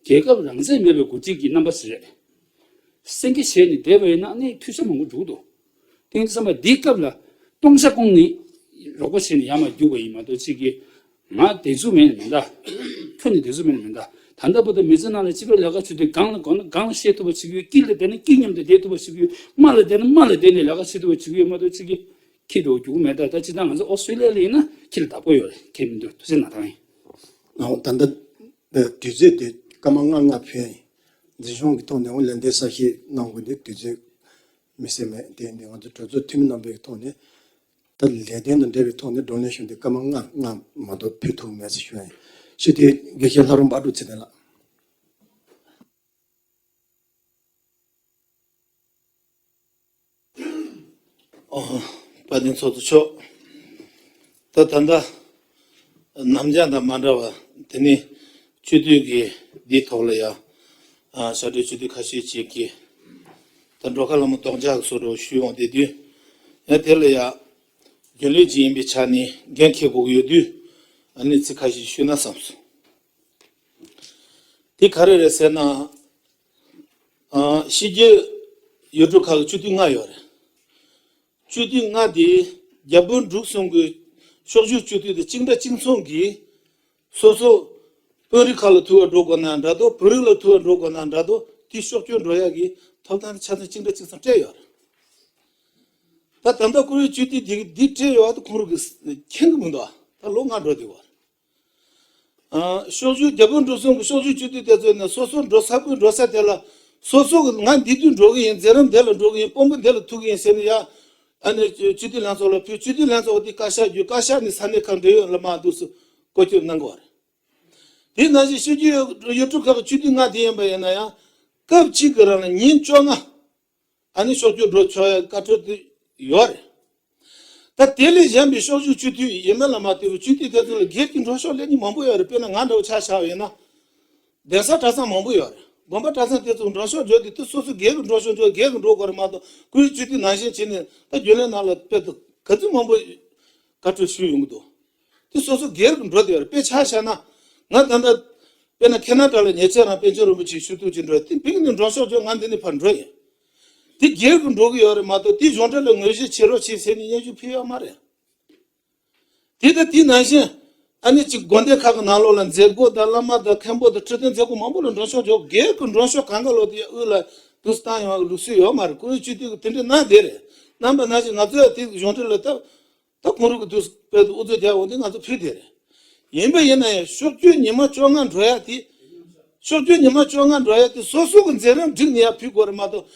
རྒྱལ་ཁབ་རང་བཙན་མེད་པའི་འགོ་ཁྲིད་ཀྱི་རྣམ་པ་ཞིག་རེད། སེང་གེ་བྱས་ནས་བསྡད་པ་ཡིན་ན་ཨ་ནི་འཐུས་ཤོར་མང་པོ་འགྲོ་གི་འདུག་དེང་སང་བསམ་པ་འདིའི་སྐབས་ལ་སྟོང་ཆ་བསྐོང་ནས་རོགས་པ་བྱས་ནས་ཡར་མར་རྒྱུག་པ་ཡིན་མ་གཏོགས་ཅིག་གིས་ང་དེ་ཚོ་མེད་ནི་མིན་ད། ཁྱོད་ནི་དེ་ཚོ་མེད་ནི་མིན་ད། ད་ལྟ་བར་དུ་མི་ཚེ་ནང་ལ་སྤྱི་པའི་ལས་ཀ་བྱེད་དུས་སྒང་ལ་སྒང་ལ་སྒང་ལ་བཤད་ཐུབ་པ་བྱེད་ཀྱི་ཡོད། སྐྱིད་ལ་བསྡད་ན་སྐྱིད་མཉམ་དུ་བསྡད་ཐུབ་པ་བྱེད་ཀྱི་ཡོད། དམའ་ལ་བསྡད་ན་དམའ་ལ་བསྡད་ནས་ལས་ཀ་བྱེད་ཐུབ་པ་བྱེད་ཀྱི་ཡོད་མ་གཏོགས་ཅིག་གིས་ཁྱི་འགྲོ་རྒྱུག་མེད་ད། ད་ཅི་ད་ང་ཚོ་ཨོ་སི་ཊྲེ་ལི་ཡ་ལ་ཡིན་ན་ཁྱི་ལ་བདག་པོ་ཡོད་རེད། ཁྱི་མི་འདུག་ཐུགས་རྗེ་གནང་དང་ཡིན། ཨོ་ད་ལྟ་དུས་ཚོད་དེ་སྐར་མ་ལྔ་ལྔ་ཕུལ་ཡིན། འཛིན་སྐྱོང་གི་ཐོག་ནས་འོ་ལན་འདེབས་གསལ་བཤད་གནང་དགོས་འདུག་དུས་ཚོད་མི་སེར་མེད་དེ་འདི་ང་ཚོ་གྲོས་ཚོགས་འཐུས་མི་རྣམ་པའི་ཐོག་ནས་ད་ལས་དོན་དང་འབྲེལ་བའི་ཐོག་ནས་བགྲོ་གླེང་ཞུ་འདི་སྐར་མ་ལྔ་ལྔ་མ་གཏོགས་ཕུལ་ཐུབ་མེད་ཟེར་ཞུ་ཡ་ཡིན། ཞུ་དེ་དགེ་བཤེས་ལྷ་རམས་པ་ཨ་ཀྲུག་ཚེ་བརྟན་ལགས། ཨོ། དཔལ་ལྡན་ཚོགས་གཙོ་མཆོག་ད་ད་ལྟ་ནམ་རྒྱུན་དང་མ་འདྲ་བ་དེ་ནི་སྤྱི་འཐུས་ཀྱི་འདིའི་ཐོག་ལ་ཡ་ཨ་ཕྱག་སྦྲེལ་སྤྱི་འཐུས་ཁ་ཤས་ཅིག་གིས་ད་འགྲོ་ཁ་ལ་མོ་རྡོག་རྒྱག་བཟོ་འདྲ་ཞུས་འོང་དེ་དུས་ཡང་དེ་ལ་ཡ་རྒྱུན་ལས་ཅིག་ཡིན་པའི་ཆ་ནས་འགན་འཁྱེར་དགོས་ཀྱི་ཡོད་དུས་ཨ་ནི་ཚིག་ཁ་ཤས་ཞུས་ན་བསམ་སོང་། དེ་ག་རེ་རེད་ཟེར་ན། ཨ་ཕྱི་རྒྱལ་ཡུལ་གྲུ་ཁག་གི་སྤྱི་འཐུས་ལྔ་ཡོད་རེད། སྤྱི་འཐུས་ལྔ་དེ་རྒྱ་བོད་འབྲུག་གསུམ་གྱི་ཕྱོགས་བཞུགས་སྤྱི་འཐུས་དེ་གཅིག་འདྲ་གཅིག་མཚུངས་ཀྱིས་སོ་སོ་དཔོན་རིགས་ཁག་ལ་ཐུག་པ་འགྲོ་དགོས་ན་འདྲ་འདུག་བོད་རིགས་ལ་ཐུག་པ་འགྲོ་དགོས་ན་འདྲ་འདུག་དེ་ཕྱོགས་སྐྱོད་འགྲོ་ཡག་གི་ཐོབ་ཐང་དེ་ཆ་ཚང་གཅིག་འདྲ་གཅིག་མཚུངས་སྤྲད་ཡོད་རེད། ད་ད་ལྟ་བཀུར་འོས་སྤྱི་འཐུས་དེ་འདི་སྤྲད་ཡོད་པ་དེ་ཁོང་རང་གིས་མཁྱེན་གྱི་མི་འདུག་ད་ལོ་ལྔ་འགྲོ་བསྡད་ཡོད་རེད། ཨ་ཕྱོགས་བཞུགས་རྒྱ་བོད་འབྲུག་གསུམ་གྱི་ཕྱོགས་བཞུགས་སྤྱི་འཐུས་དེ་ཚོ་ནི་སོ་སོ་འགྲོ་ས་ཁུལ་འགྲོ་ས་དེ་ལ་སོ་སོ་གི་ང་འདི་དུས་འགྲོ་གི་ཡིན། མཛད་རིམ་དེ་ལ་འགྲོ་གི་ཡིན། དཔོན་པོ་འདི་ལ་ཐུག་གི་ཡིན་ཟེར་ནས་ཡ་ཨ་ནི་སྤྱི་འཐུས་ལྷན་ཚོགས་ལ་ཕུལ། སྤྱི་འཐུས་ལྷན་ཚོགས་དེ་བཀའ་ཤག་བརྒྱུད། བཀའ་ཤག་ནས་ས་གནས་ཁག་འབྲེལ་ཡོད་ལ་མར་འདུག་སེ་བཀོད་ཁྱབ་གནང་གི་ཡོད་རེད། དེ་ནང་བཞིན་ཕྱི་རྒྱལ་ཡུལ་གྲུ་ཁག་གི་སྤྱི་འཐུས་ལྔ་དེ་ཡིན་པ་ཡིན་ན་ཡང་སྐབས་གཅིག་གི་རིང་ལ་ཉིན་བཅོ་ལྔ། ཨ་ནི་ཕྱོགས་བསྐྱོད་འགྲོ་ཆོག་ཡ་བཀའ་འཁྲོལ་དེ་ཡོད་རེད། ད་དེ་ལས་གཞན་པའི་ཕྱོགས་བཞུགས་སྤྱི་འཐུས་ཡིན་མིན་ལ་མ་ལྟོས་པར་སྤྱི་འཐུས་དེ་ཚོ་ལ་སྒེར་གྱི་འགྲོ་ཕྱོགས་སླེབས་མཁན་མང་པོ་ཡོད་རེད། དཔེར་ན་ང་འདྲ་བོ་ཆ་བཞག་པ་ཡིན་ན། གདན་ས་གྲྭ་ཚང་མང་པོ་ཡོད་རེད། དགོན་པ་གྲྭ་ཚང་དེ་ཚོ་འགྲོ་ཕྱོགས་འཇོག་དུས་དེ་སོ་སོ་སྒེར་གྱི་འགྲོ་ཕྱོགས་འཇོག་སྒེར་གྱི་འགྲོ་དགོས་རེད་མ་གཏོགས་བཀུར་འོས་སྤྱི་འཐུས་ནང་བཞིན་བྱས་ནས་ད་རྒྱུན་ལས་ནང་ལ་དཔེ་དེ་ག་ཚོད་མང་པོ་བཀའ་འཁྲོལ་ཞུས་ཡོང་གི་འདུག་དེ་སོ་སོ་སྒེར་གྱི་འགྲོ་དེ་ཡོད་རེད། དཔེ་ཆ་བཞག་ན་ང་ད་ལྟ་དཔེར་ན་ཁེ་ན་ཌ་ལ་ཉེ་ཆར་རང་པཎ་ཆེན་རིན་པོ་ཆེའི་ཞུ་གཏུག་ཅིག་འགྲོ་དེ་ཕ་གི་ནས་འགྲོ་ཕྱོགས་འཇོག་ང་འདི་ནས་ཕར་འགྲོ་ཡིན། དེ་སྒེར་གྱི་འགྲོ་གི་ཡོད་རེད་མ་གཏོགས་དེ་གཞུང་འབྲེལ་ལ་ངོས་བཞེས་བྱེད་རོགས་བྱེད་ཟེར་ནས་སྙན་ཞུ་ཕུལ་ཡོད་མ་རེད། དེ་ལྟ་དེ་ནང་བཞིན་ཨ་ནི་གཅིག་དགོན་སྡེ་ཁག་གི་ནང་ལོགས་ལ་མཛད་སྒོ་དང་བླ་མ་དང་མཁན་པོ་དང་ཁྲི་སྟོན་མཛད་སྒོ་མང་པོ་ལ་འགྲོ་ཕྱོགས་འཇོག་སྒེར་གྱི་འགྲོ་ཕྱོགས་གང་ག་ལོག་དེ་དབུས་ལ་དུས་བཏང་ཡོང་བའི་ལུགས་སྲོལ་ཡོད་མ་རེད། བཀུར་འོས་སྤྱི་འཐུས་ཀྱི་དེ་འདྲ་གནང་བསྡད་རེད། གནང་པ་ནང་བཞིན་ང་ཚོས་དེ་གཞུང་འབྲེལ་ལ་ད་ད་ཁོང་རང་གི་དུས་དཔེ་དུ་ཨུ་ཚུགས་རྒྱག་འོང་དུས་ང་ཚོ་ཕུལ་བསྡད་རེད། ཡིན་པ་ཡིན་ན་ཡང་ཕྱོགས་བསྐྱོད་ཉི་མ་བཅོ་ལྔ་འགྲོ་ཡ་དེ། ཕྱོགས་བསྐྱོད་ཉི་མ་བཅོ་ལྔ་འགྲོ་ཡ་དེ་སོ་སོ་གི་མཛད་རིམ་བསྒྲིགས་ནས་ཡར་ཕུལ་དགོས་རེད་མ་གཏོགས།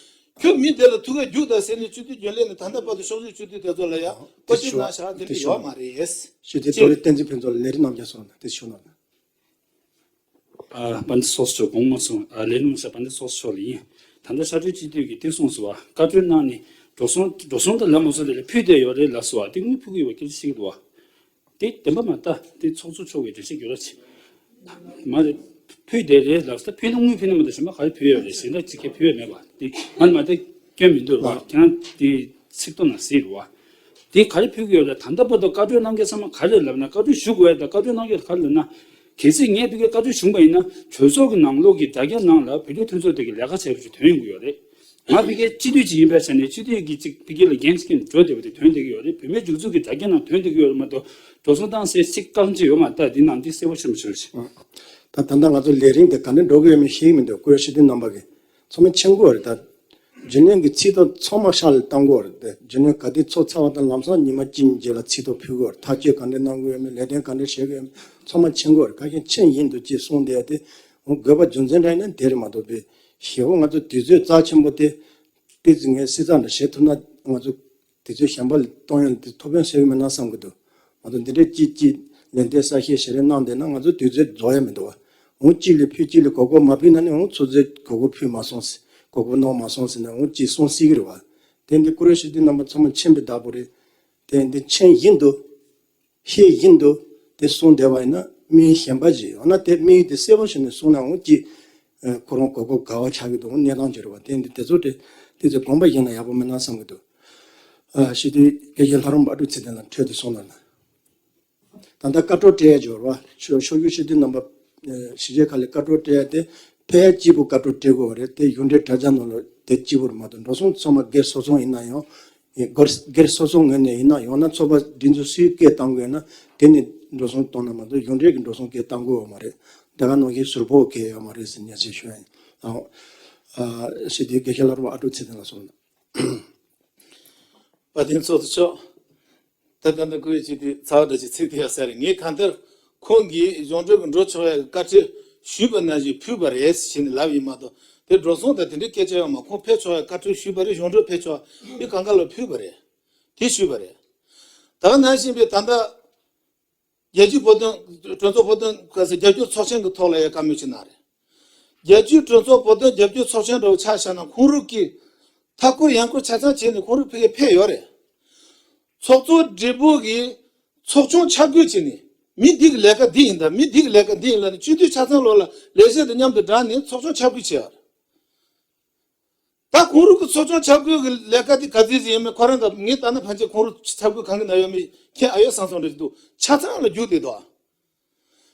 ཁྱོད་མི་དེ་ལ་ཐུག་ག་རྒྱུགས་དང་ཟེར་ནས་སྤྱི་འཐུས་རྒྱུན་ལས་ནས་ད་ལྟ་བར་དུ་ཕྱོགས་བཞུགས་སྤྱི་འཐུས་དེ་ཚོ་ལ་ཡང་བཀའ་ཁྲིད་གནང་བཞག་དེ་འདྲ་ཡོད་མ་རེད། ཞུ་དེ་ཅེས། ད་རེས་བསྟན་འཛིན་ཕུན་ཚོགས་ལ་ལས་རིམ་རྣམས་རྒྱབ་སོང་ན་དེ་ཞུ་གནང་། ཨ། དཔལ་ལྡན་ཚོགས་གཙོ་དགོངས་མ་ཚོམས། ཨ། ལས་རིམ་ས་དཔལ་ལྡན་ཚོགས་གཙོ་མཆོག་ལ་ཡིན། ད་ལྟ་ཕྱག་སྦྲེལ་སྤྱི་འཐུས་ཀྱིས་དེ་གསུངས་སོང་བ། བཀའ་འཁྲོལ་གནང་ནས་འགྲོ་སོང་འགྲོ་སོང་དང་ལམ་སང་དེ་ལ་ཕུལ་བསྡད་ཡོད་རེད་ལབ་སོང་བ། དེ་དངུལ་ཕུལ་གི་ཡོད་པ་སྐད་ཆ་བཤད་ཀྱི་འདུག་བ། དེ་བདེན་པ་མ་རེད། དེ་ཚོགས་གཙོ་མཆོག་གིས་འགྲེལ་བཤད་རྒྱབ་རོགས་བྱེད། མ་རེད། ཕུལ་བསྡད་རེད་ལབ་ས། ཕུལ་ན་དངུལ་ཕུལ་ན་མ་གཏོགས་གཞན་པ་ག་རེ་ཕུལ་ཡོད་རེད། གཞན་དག་ཅིག་གིས་ཕུལ་ཡོད་མེད་པ་དེ་ང་མ་གཏོགས་སྐྱོན་མི་འདུག་བ། ཁྱེད་རང་དེ་ཚིག་ཐོ་ནང་གཟིགས་རོགས། དེ་ག་རེ་ཕུལ་གྱི་ཡོད་རེད། ད་ལྟ་བར་དུ་བཀའ་འཁྲོལ་གནང་མཁན་ཚང་མ་ག་རེ་ལབ་ན། བཀའ་འཁྲོལ་ཞུ་དགོས་ཡ་དང་བཀའ་འཁྲོལ་གནང་མཁན་ག་རེ་ལབ་ན། གལ་སྲིད་ངས་ཕ་གིར་བཀའ་འཁྲོལ་བྱུང་བ་ཡིན་ན་གྲོས་ཚོགས་ཀྱི་ནང་ལོགས་ཀྱི་དྲ་རྒྱ་ནང་ལ་བོད་རྒྱ་མཐུན་ཚོགས་དེ་གི་ལས་ཀ་བྱས་པ་ཞིག་ཐོན་ཡོང་གི་ཡོད་རེད། ང་ཕ་གིའི་སྤྱི་འཐུས་ཅིག་ཡིན་པའི་ཆ་ནས་སྤྱི་འཐུས་ཀྱི་ཅིག་ཕ་གི་ལ་འགན་འཁྱེར་འགྲོ་བསྡད་པ་དེ་ཐོན་བསྡད་ཀྱི་ཡོད་རེད། བོད་མིའི་སྒྲིག་འཛུགས་ཀྱི་དྲ་རྒྱ་ནང་ཐོན་བསྡད་ཀྱི་ཡོད་རེད་མ་གཏོགས་འགྲོ་སོང་བཏང་སའི་ཚིག་རྐང་གཅིག་ཡོད་མ་རེད། ད་འདི་ནང་འདི་གསལ་པོ་ཤེས་མ་བྱུང་ཞིག་ད་ད་ལྟ་ང་ཚོ་ལས་རིམ་དེ་ག་འདྲ་འགྲོ་གི་ཡོད་མེད་ཤེས་ཀྱི་མི་འདུག་བཀུར་འོས་སྤྱི་འཐུས་རྣམ་པ་གིས་ཚང་མ་མཁྱེན་གྱི་ཡོད་རེད། ད་རྒྱུན་ལས་ཀྱི་ཚིག་ཐོ་ཚང་མ་ཤག་ལ་བཏང་གི་ཡོད་རེད། དེ་རྒྱུན་ལས་ག་དུས་ཚོགས་ཚར་བ་དང་ལམ་སང་ཉི་མ་གཅིག་གཉིས་རྗེས་ལ་ཚིག་ཐོ་ཕུལ་གྱི་ཡོད་རེད། ཐག་གཅོད་ག་འདྲ་གནང་གི་ཡོད་མེད། ལས་དོན་ག་འདྲ་བྱེད་ཀྱི་ཡོད་མེད་ཚང་མ་མཁྱེན་གྱི་ཡོད་རེད། ག་གེ་མཁྱེན་བཞིན་དུ་ཅེས་གསུངས་བསྡད་དེ་འོ་དགོས་པ་རྒྱུ་མཚན་འདྲ་ཡིན་ན་དེ་རེད་མ་གཏོགས་པའི་ཞེ་པོ་ང་ཚོ་དུས་ཚོད་རྩ་ཆེན་པོ་དེ་ཏོག་ཙམ་ངས་བསྲི་ཚགས་འདྲ་བྱེད་ཐུབ་ན་ང་ཚོ་དུས་ཚོད་གཞན་པ་ལ་གཏོང་ཡ་དེ་ཐུགས་ཕན་གསོས་ཀྱི་མེད་ན་བསམ་གྱི་འདུག་ང་ཚོ་འདི་འདྲའི་ཅིག་ཅིག་ ལན་འདེབས་གསལ་བཤད་ཞེ་རེ་གནང་བསྡད་ན་ང་ཚོ་དུས་ཚོད་རྫོགས་ཡ་མི་འདུག་བ། འོང་གཅིག་ལ་ཕུལ་གཅིག་ལ་གོ་སྐབས་མ་ཕུལ་ན་ནི་འོང་ཚོད་ཚོད་གོ་སྐབས་ཕུལ་མ་སོང་ཟེར་གོ་སྐབས་གནང་མ་སོང་ཟེར་ནས་འོང་གཅིག་གསུང་སྲིད་ཀྱི་རེད་བ། དེ་འདི་ཀུ་རེ་ཤི་དུས་རྣམ་པ་ཚང་མ་མཁྱེན་པའི་བདག་པོ་རེད། དེ་འདི་མཁྱེན་བཞིན་དུ། ཤེས་བཞིན་དུ་དེ་གསུང་བསྡད་པ་ཡིན་ན་དམིགས་ཡུལ་གཞན་པ་ཅིག་ཡོད་ན་དེ་དམིགས་ཡུལ་དེ་གསལ་པོ་བྱས་ནས་གསུང་ན་འོང་གཅིག་ཁོ་རང་གོ་སྐབས་ག་བ་ཆགས་ཀྱི་འདུག་གནས་སྟངས་ཅིག་རེད་བ། དེ་འདི་དེ་ཚོ་དེ་དེ་ཚོ་དགོངས་པ་བཞེས་ན་ཡག་པོ་མིན་ན་བསམ་གྱི་འདུག་ཨ་ཤི་དུས་དགེ་རྒན་ལྷ་རམས་པ་ཨ་ཀྲུག་ཚེ་བརྟན་ལ་འཕྲོས་ཏེ་གསུང་ན་ན། ད་ལྟ་བཀའ་འཁྲོལ་སྤྲད་ཡ་འབྱོར་བ་ཆོས་ཆོས་བརྒྱུད་སྤྱི་འཐུས་རྣམ་པ་གཞིས་བྱེས་ཁག་ལ་བཀའ་འཁྲོལ་སྤྲད་ཡ་དེ་ཕལ་ཆེར་གཅིག་པུ་བཀའ་འཁྲོལ་སྤྲད་དགོས་པ་རེད། དེ་གཞུང་འབྲེལ་དྲ་རྒྱ་ནང་ལ་དེ་གཅིག་པུར་མ་གཏོགས་འགྲོ་སོང་ཚང་མ་སྒེར་སོ་ཚང་ཡིན་ན་ཡང་སྒེར་སྒེར་སོ་ཚང་ངོས་ནས་ཡིན་ན་ཡང་ན་ཚོགས་པ་སྒྲིག་འཛུགས་སུས་སྐད་བཏང་དགོས་ན་དེ་ནས་འགྲོ་སོང་གཏོང་ན་མ་གཏོགས་གཞུང་འབྲེལ་གྱི་འགྲོ་སོང་སྐད་བཏང་དགོས་པ་མ་རེད། དེ་ག་ནང་བཞིན་ཟུར་ཕོགས་སྐད་ཡོད་མ་རེད་ཟེར་ཉེས་ཆད་ཞུ་ཡ་ཡིན། ཨ་ཞེས་དེ་དགེ་བཤེས་ལྷ་རམས་པ་ཨ་ཀྲུག་ཚེ་བརྟན་ལ་གསུངས། དཔལ་ལྡན་ཚོགས་གཙོ་མཆོག་ད་ལྟ་འདི་ཀུ་ཡེ་ཅི་དེ་ཚ་བ་འདྲ་ཅིག་ཚིག་དེ་ཡ་ཟེར། ངས་གང་ལྟར་ཁོང་གིས་གཞུང་འབྲེལ་གྱི་འགྲོ་ཆོག་ཡ་གི་བཀའ་ཁྲིད་ཞུས་པ་ནང་བཞིན་ཕུལ་བ་རེད་ཟེར་ནས་ལབ་ཡིན་མ་གཏོགས་དེ་འགྲོ་སོང་དང་དེ་འདྲའི་སྐད་ཆ་ཡོད་མ། ཁོང་ཕེབས་ཆོག་ཡ་བཀའ་ཁྲིད་ཞུས་པ་རེད། གཞུང་འབྲེལ་ཕེབས་ཆོག་དེ་གང་ག་ལ་ཕུལ་བ་རེད། དེ་ཞུས་པ་རེད། ད་ག་ནང་བཞིན་པའི་ད་ལྟ་རྒྱལ་སྤྱིའི་བོད་དོན་གྲོས་ཚོགས་བོད་དོན་ག་ས་རྒྱལ་སྤྱིའི་ཚོགས་ཆེན་གྱི་ཐོག་ལ་ཡ་བཀའ་མོལ་ཅིག་གནང་རེད། རྒྱལ་སྤྱིའི་གྲོས་ཚོགས་བོད་དོན་རྒྱབ་སྐྱོར་ཚོགས་ཆེན་འདྲ་བོ་ཆ་བཞག་ན་ཁོང་རང་གིས་མཐའ་འཁོར་ཡང་འཁོར་ཆ་ཚང་བྱས་ནས་ཁོང་རང་ཕ་གིར་ཕེབས་ཡོད་རེད། ཚོགས་གཙོ་སྦྲེལ་པོ་གིས་ཚོགས་ཆུང་ཆ་བགོས་བྱས་ནས་མི་འདི་གི་ལས་ཀ་འདི་ཡིན་ད་མི་འདི་གི་ལས་ཀ་འདི་ཡིན་ལབ་ནས་སྤྱི་འཐུས་ཆ་ཚང་ལོག་ལ་ལས་བྱེད་དང་མཉམ་དུ་བསྒྲགས་ནས་ཚོགས་ཆུང་ཆ་བགོས་བྱས་ཡོད་རེད། ད་ཁོང་རང་གི་ཚོགས་ཆུང་ཆ་བགོས་ཀྱི་ལས་ཀ་འདི་ག་ཚོད་ཅིག་ཡིན་མིན་ཁོ་རང་གི་ངས་ལྟ་ན་ཕན་ཆད་ཁོང་རང་ཆ་བགོས་གང་གི་ན་ཡོད་མེད་མཁྱེན་ཨ་ཡོད་བསམ་སོང་རེད་འདུག་ཆ་ཚང་ལ་རྒྱུགས་བསྡད་འདུག་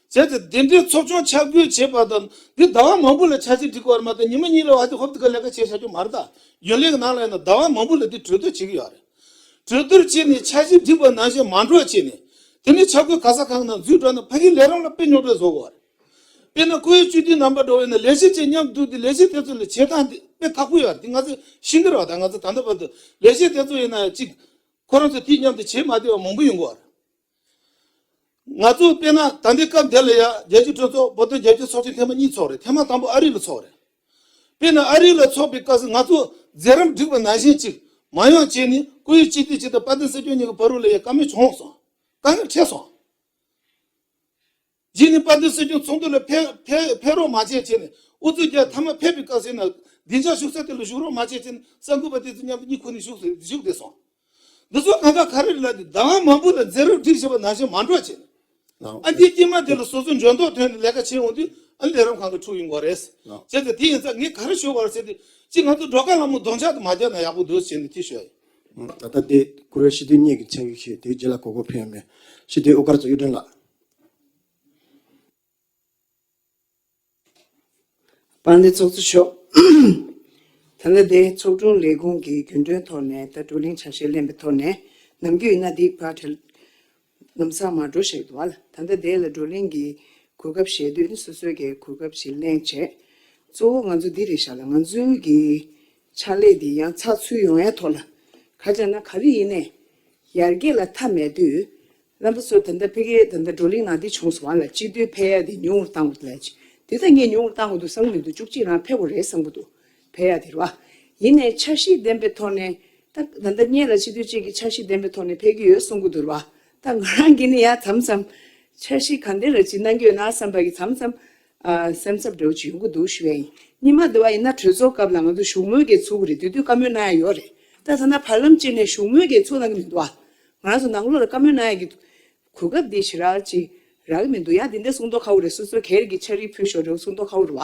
བྱས་ཏེ་འདི་འདྲའི་ཚོགས་ཆུང་ཆ་བགོས་བྱས་པ་དང་འདི་ཟླ་བ་མང་པོ་ལ་འཆར་གཞི་སྒྲིག་དགོས་པ་མ་གཏོགས་ཉི་མ་གཉིས་ལ་བ་དེ་ཧོབ་ཏེ་ག་ལས་ཀ་བྱས་བཞག་རྒྱུ་མ་རེད་ད། རྒྱུན་ལས་ཀྱི་ནང་ལ་ཡིན་ན་ཟླ་བ་མང་པོ་ལ་འདི་གྲོས་བསྡུར་བྱེད་ཀྱི་ཡོད་རེད། གྲོས་བསྡུར་བྱས་ནས་འཆར་གཞི་སྒྲིག་པ་ནང་བཞིན་མ་འགྲོ་བྱས་ནས་དེ་ནས་ཆ་བགོས་ག་ས་གང་ན་འཛུལ་འགྲོ་ན་ཕ་གིའི་ལས་རིམ་ལ་དཔེ་རྙོག་དྲ་བཟོ་དགོས་རེད། དཔེར་ན་ཁོའི་སྤྱི་འཐུས་རྣམ་པ་འགྲོ་བས་ན་ལས་བྱེད་ཅིག་མཉམ་དུ་འདུག་སྟེ་ལས་བྱེད་དེ་ཚོ་ལ་བྱེད་སྟངས་འདི་དཔེ་ཁག་པོ་ཡོད་རེད། འདི་ང་ཚོས་ཤེས་ཀྱི་རེད་བ། ད་ང་ཚོ་ད་ལྟ་བར་དུ་ལས་བྱེད་དེ་ཚོ་ཡིན་ན་ཡང་གཅིག་ཁོ་རང་ཚོ་དེའི་མཉམ་དུ་བྱེད་མ་བདེ་བ་མང་པོ་ཡོང་གི་ཡོད་རེད། ང་ཚོ་དཔེར་ན་ད་ལྟའི་སྐབས་འདི་ལ་ཡ་རྒྱལ་སྤྱིའི་གྲོས་ཚོགས་བོད་དོན་རྒྱབ་སྐྱོར་ཚོགས་ཆེན་ཐེངས་མ་གཉིས་ཚོགས་རེད། ཐེངས་མ་དང་པོ་ཨ་རི་ལ་ཚོགས་རེད། དཔེར་ན་ཨ་རི་ལ་ཚོགས་པའི་སྐབས་སུ་ང་ཚོ་མཛད་རིམ་བསྒྲིགས་པ་ནང་བཞིན་ཅིག་མ་ཡོང་བྱས་ནས་སྐུ་ཡི་སྤྱི་འཐུས་ཅིག་དང་དཔལ་ལྡན་སྲིད་སྐྱོང་གཉིས་ཀྱི་བར་དུ་ལ་ཡ་བཀའ་མོལ་བྱུང་སོང་། དཀའ་ངལ་འཕྲད་སོང་། རྗེས་ནས་དཔལ་ལྡན་སྲིད་སྐྱོང་ཚོགས་འདུ་ལ་ཕེབས་ཕེབས་ཕེབས་རོགས་མ་བྱས་བྱས་ནས་ཨུ་ཚུགས་རྒྱག་མཐའ་མ་ཕེབས་པའི་སྐབས་སུ་ཡིན་ན་བདེ་འཇགས་བཞུགས་ས་དེ་ལ་བཞུགས་རོགས་མ་བྱས་བྱས་ནས་གསར་འགོད་པ་དེ་ཚོ་མཉམ་དུ་གཉིད་ཁུག་ནས་བཞུགས་བཞུགས་བསྡད་སོང་། འདི་ཚོ་གང་ག་ག་རེ་ལ་དེ་ཟླ་བ་མང་པོ་ལ་མཛད་རིམ་སྒྲིག་བཞག་པ་ནང་བཞིན་མ་འགྲོ་བྱས་ནས་ཨ་འདི་དཀྱིལ་མ་དེ་ལ་སོ་སོ་འཇོན་ཐོག་ཐོན་ནས་ལས་ཀ་བྱས་འོང་དུས་ཨ་ལས་རིམ་གང་ག་འཁྲུག་ཡོང་གི་རེད། བྱས་ཏེ་དེ་ཡིན་ཙང་ངས་ག་རེ་ཞུ་དགོས་རེད་ཟེར་དུས་ཅིག་ང་ཚོ་སྒྲོལ་དཀར་ལྷ་མོ་རྡོག་འཆག་དུ་མ་བརྒྱབ་ན་ཡག་པོ་འདུག་ཟེར་ནས་དེ་ཞུ་ཡ་ཡིན། ད་ལྟ་དེ་ཀུ་རེ་ཤི་དུས་གཉིས་ཀྱི་མཚན་གཞི་ཞིག་དེའི་རྗེས་ལ་གོ་སྐབས་ཕན་ཡོད་མེད་ཤི་དུས་དབུ་དཀར་ཚོ་གཡུ་སྒྲོན་ལགས། དཔལ་ལྡན་ཚོགས་གཙོ་མཆོག་ད་ལྟ་དེ་ཚོགས་དྲུང་ལས་ཁུངས་ཀྱི་རྒྱུན་གྲོན་ཐོག་ནས་ད་བགྲོ་གླེང་ཆ་ཤས་ལེན་པའི་ཐོག་ནས་ནམ་རྒྱུན་ཡིན་ན་དེ་ཕར་བྲལ་ལམ་སང་མར་འགྲོ་བཞག་འདུག་བ་ལ། ད་ལྟ་དེ་ལ་བགྲོ་གླེང་གི་གོ་སྐབས་བཞེས་དུས་ནི་སོ་སོའི་གི་གོ་སྐབས་ཤིག་ལེན་བྱས། གཙོ་བོ་ང་ཚོ་འདི་རེད་ཤག་ལ། ང་ཚོའི་གི་ཕྱག་ལས་འདི་ཡང་ཚགས་ཚུད་ཡོང་ཡའི་ཐོག་ལ་ག་རེ་ལབ་ན་ག་རེ་ཡིན་ནའི་ཡར་རྒྱས་ལ་མཐའ་མེད་དུས། རྣམ་པ་ཚོ་ད་ལྟ་ཕ་གིའི་ད་ལྟ་བགྲོ་གླེང་ནང་འདི་བྱུང་སོང་བ་ལ། སྤྱི་འཐུས་ཕེབས་ཡ་འདི་ཉུང་རུ་བཏང་དགོས་ལབ་ཅིག་འདི་ད་ངས་ཉུང་རུ་བཏང་དགོས་འདུག་བསམ་གྱི་མི་འདུག་བཅུ་གཅིག་རང་ཕེབས་དགོས་རེད་བསམ་གྱི་འདུག་ཕེབས་ཡ་དེ་རེད་བ། ཡིན་ནའི་འཆར་གཞི་ལྡན་པའི་ཐོག་ནས་ད་ད་ལྟ་སྔོན་ལ་སྤྱི་འཐུས་གཅིག་གིས་འཆར་གཞི་ལྡན་པའི་ཐོག་ནས་ཕེབས་ཀྱི་ཡོད་གསུང་གི་འདུག་རེད་བ། ད་ང་རང་གིས་ནི་ཡ་མཚམས་མཚམས་འཆར་གཞི་ག་འདྲ་རེ་ཅིག་གནང་གི་ཡོད་ན་བསམ་པ་གི་མཚམས་མཚམས་ཨ་སེམས་འཚབ་འདྲ་བོ་ཅིག་ཡོང་གི་འདུག་ཞུ་ཡ་ཡིན། སྔོན་མ་དེ་བ་ཡིན་ན་གྲོས་ཚོགས་སྐབས་ལ་ང་ཚོ་བཞུགས་མོལ་གྱི་ཚུགས་ཀྱི་རེད། དེ་དུས་བཀའ་མོལ་གནང་ཡ་ཡོད་རེད། ད་ཐ་ན་བར་ལམ་གཅིག་ནས་བཞུགས་མོལ་གྱི་ཚུགས་གནང་གི་མི་འདུག་ཨ། ང་རང་ཚོ་ནང་ལོགས་ལ་བཀའ་མོལ་གནང་ཡ་གི་གོ་སྐབས་འདི་ཞེ་དྲག་ཅིག་རག་གི་མི་འདུག་ཡང་དེ་འདྲ་གསུང་མདོག་ཁ་པོ་རེད། སོ་སོ་སྒེར་གྱི་ཕྱག་བྲིས་ཕུལ་ཤོག་འདྲ་བོ་གསུང་མདོག་ཁ་པོ་རེད་བ།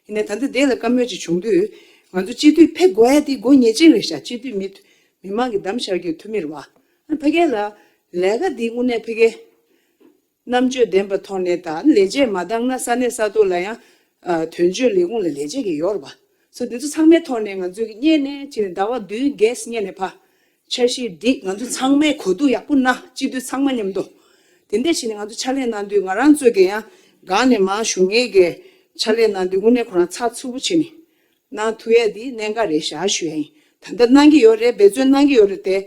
ཡིན་ནའི་ད་ལྟ་དེ་ལ་བཀའ་མོལ་ཅིག་བྱུང་དུས་ང་ཚོ་སྤྱི་འཐུས་ཕེབས་དགོས་ཡ་དེ་དགོས་ངེས་ཅན་རེད་ཤག་སྤྱི་འཐུས་མི་མི་མང་གི་གདམ་བཞག་རྒྱུའི་འཐུས་མི་རེད་བ། ཨ་ཕ་གི་ལ་ལས་ཀ་འདི་དངོས་གནས་ཕ་གི་རྣམ་དཔྱོད་ལྡན་པའི་ཐོག་ནས་དང་ལས་བྱེད་མ་འདང་ན་ས་གནས་ས་ཐོག་ལ་ཡང་ཨ་དོན་གཅོད་ལས་ཁུངས་ལ་ལས་བྱེད་ཀྱི་ཡོད་རེད་པ། སོ་འདི་ཚོ་ཚང་མའི་ཐོག་ནས་ང་ཚོས་ཀྱི་སྔོན་ནས་ཅི་ནས་ཟླ་བ་བདུན་བརྒྱད་སྔོན་ནས་ཕ་འཆར་གཞི་སྒྲིག་ང་ཚོ་ཚང་མས་གོ་བསྡུར་ཡག་པོ་གནང་སྤྱི་འཐུས་ཚང་མ་མཉམ་དུ། དེ་འདྲས་བྱས་ནས་ང་ཚོ་ཕྱག་ལས་གནང་དུས་ང་རང་ཚོས་ཀྱི་ཡང་སྒང་ནས་མར་ཞུ་མཁན་གྱི་ཕྱག་ལས་གནང་དུས་དངོས་གནས་ཁོ་རང་ཚགས་ཚུད་པོ་བྱས་ནས། གནང་ཐུབ་ཡས་འདི་གནད་འགག་རེད་ཤག་ཞུ་ཡ་ཡིན། ད་ལྟ་གནང་གི་ཡོད་རེད། འབད་བརྩོན་གནང་གི་ཡོད་རེད་དེ།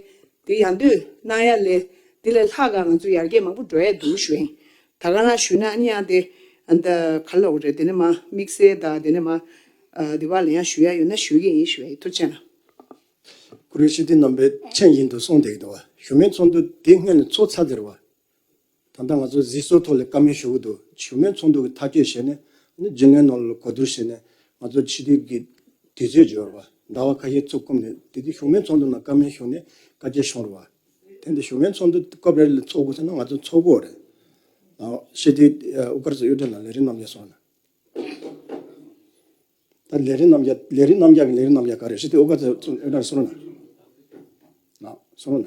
དེ་ཡང་དུས་གནང་ཡ་ལས་འདི་ལས་ལྷག་ག་ང་ཚོ་ཡར་རྒྱས་མང་པོ་འགྲོ་ཡས་འདུག་ཞུ་ཡ་ཡིན། ད་ག་རང་ཞུས་ན་ཨ་ནི་ཡང་དེ་ཨ་ད་ག་ལབ་དགོས་རེད། དེ་ནས་མ་དམིགས་བསལ་དང་དེ་ནས་མ་ཨ་དེ་བ་ལ་ཡང་ཞུ་ཡ་ཡོད་ན་ཞུ་གི་ཡིན་ཞུ་ཡ་ཡིན། ཐུགས་རྗེ་གནང་། ཀུ་རེ་ཤི་དེ་རྣམ་པས་མཁྱེན་བཞིན་དུ་གསུངས་བསྡད་ཀྱི་འདུག་བ། ཞུ་མེད་ཚོགས་འདུ་དེ་སྔོན་ནས་ཚོགས་ཚར་ཟེར་བ། ད་ལྟ་ང་ཚོ་གཟིགས་ཚོར་ཐོག་ལ་བཀའ་མོལ་ཞུ་གི་འདུག་བཞུགས་མོལ་ཚོགས་འདུ་གི་ཐག་གཅོད་བྱས་ནས་ནི་རྒྱུན་ལས་ནང་ལ་གོ་བསྡུར་བྱས་ནས་ང་ཚོ་ཕྱི་དུས་ཀྱི་དུས་ཚོད་འབྱོར་བ་ཟླ་བ་ཁ་ཤས་ཚུར་བསྐུམ་ནས་དེ་དུས་བཞུགས་མོལ་ཚོགས་འདུ་ནང་བཀའ་མོལ་ཞུས་ནས་བཀའ་རྒྱ་ཤོར་བ། དེ་འདི་བཞུགས་མོལ་ཚོགས་འདུ་སྐབས་རེ་ལ་ཚོགས་དགོས་ཟེར་ན་ང་ཚོ་ཚོགས་དགོས་རེད། ཕྱི་དུས་དབུ་དཀར་ཚོ་གཡུ་སྒྲོན་ལགས་ལས་རིམ་རྣམ་རྒྱལ་སོང་ན། ད་ལས་རིམ་རྣམ་རྒྱལ་ལས་རིམ་རྣམ་རྒྱལ་གྱི་ལས་རིམ་རྣམ་རྒྱལ་ག་རེ་ཞུ་དེ་ཨོ་ག་ཚོ་ཚོ་ཨེ་ན་སོ་རུ་ན། ན་སོ་རུ་ན།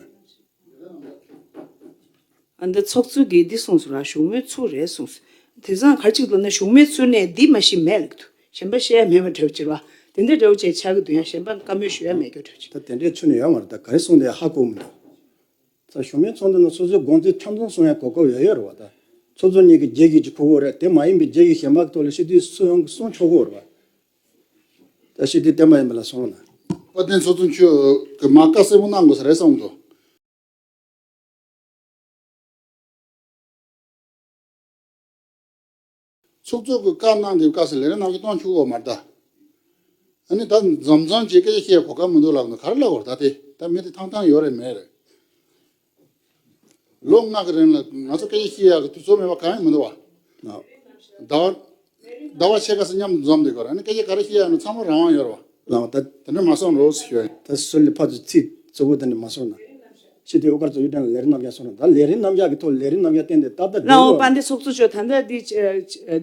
ཨ་འདི་ཚོགས་གཙོ་གིས་འདི་གསུངས་སོང་ར། བཞུགས་མོལ་ཚུགས་རེད་གསུངས་སོང་། དེང་སང་ག་རེ་ཅིག་ལབ་ན་བཞུགས་མོལ་ཚུགས་ནས་འདི་མ་གཞི་མེད་ལབ་འདུག་གཞན་པ་བཤད་ཡ་མེད་པ་འདྲ་བོ་ཅིག་རེད་བ། དེ་འདྲ་འདྲ་བོ་ཅིག་ཆགས་ཀྱི་འདུག་ཡང་གཞན་པ་བཀའ་མོལ་ཞུ་ཡ་མེད་རྒྱུ་འདྲ་བོ་ཅིག་ད་དེ་འདྲའི་ཚུལ་ནི་ཡོད་མ་རེད། ད་ག་རེ་གསུངས་དེ་ཧ་གོ་མི་འདུག་ད་བཞུགས་མོལ་ཚོགས་འདུ་ནང་སོ་སོའི་དགོངས་ཚུལ་ཆ་ཚང་གསུང་ཡ་གོ་སྐབས་ཡོད་ཡོད་རེད་བ། ད་ཚོགས་གཙོ་གཉིས་ཀྱིས་རྒྱ་སྐད་ཅིག་ཕུལ་དགོས་རེད། དེ་མ་ཡིན་པའི་རྒྱ་སྐད་གཞན་པ་ཐོག་ལ་སྤྱི་འཐུས་སུ་ཡོང་གི་གསུང་ཆོག་གི་རེད་བ། ད་སྤྱི་འཐུས་བསྟན་པ་ཡིན་པ་ལ་སོང་ན། དཔལ་ལྡན་ཚོགས་གཙོ་མཆོག་གིས་མ་བཀའ་གསལ་པོ་གནང་དགོས་ས་རེད་བསམ་གྱི་འདུག་ཚོགས་གཙོ་གིས་བཀའ་གནང་དེ་བཀའ་ཟེར་ལས་རིམ་རྣམ་རྒྱལ་གཏོང་ཆོག་གི་ཡོད་མ་རེད་ད། ཨ་ནི་ད་འཛོམས་འཛོམས་བྱས་སྐད་ཆ་བཤད་གོ་སྐབས་མི་འདུག་ལབ་ན་ག་རེ་ལབ་དགོས་རེད། ད་དེ་ད་མི་དེ་ཐང་ཐང་ཡོད་རེད་མེད་རེད། ལོ་ལྔ་གི་རིང་ལ་ང་ཚོ་སྐད་ཆ་བཤད་ཡག་གི་དུས་ཚོད་མེད་པ་གང་ཡང་མི་འདུག་བ། ཟླ་བ་ཟླ་བ་ཕྱེད་ཀ་ཙམ་མཉམ་དུ་འཛོམས་བསྡད་དགོས་རེད། ཨ་ནི་སྐད་ཆ་ག་རེ་བཤད་ཡག་ན་ཚང་མ་རང་དབང་ཡོད་རེད་བ། ལགས་ད། དེ་འདྲ་མ་སོང་རོགས་ཞུ་ཡ་ཡིན། ད་སུ་ལ་ཕར་ཚུར་ཚིག་གཙོ་བོ་དེ་འདྲ་མ་སོང་ན། སྤྱི་འཐུས་དབུ་དཀར་ཚོ་གཡུ་སྒྲོན་ལ་ལས་རིམ་རྣམ་རྒྱལ་སོང་ན། ད་ལས་རིམ་རྣམ་རྒྱལ་གི་ཐོག་ལས་རིམ་རྣམ་རྒྱལ་བསྟན་ཏེ་ཏག་ཏག་ལའོ་འགྲིག་པ་འདི་ཚོགས་གཙོ་མཆོག་ད་ལྟ་འདི་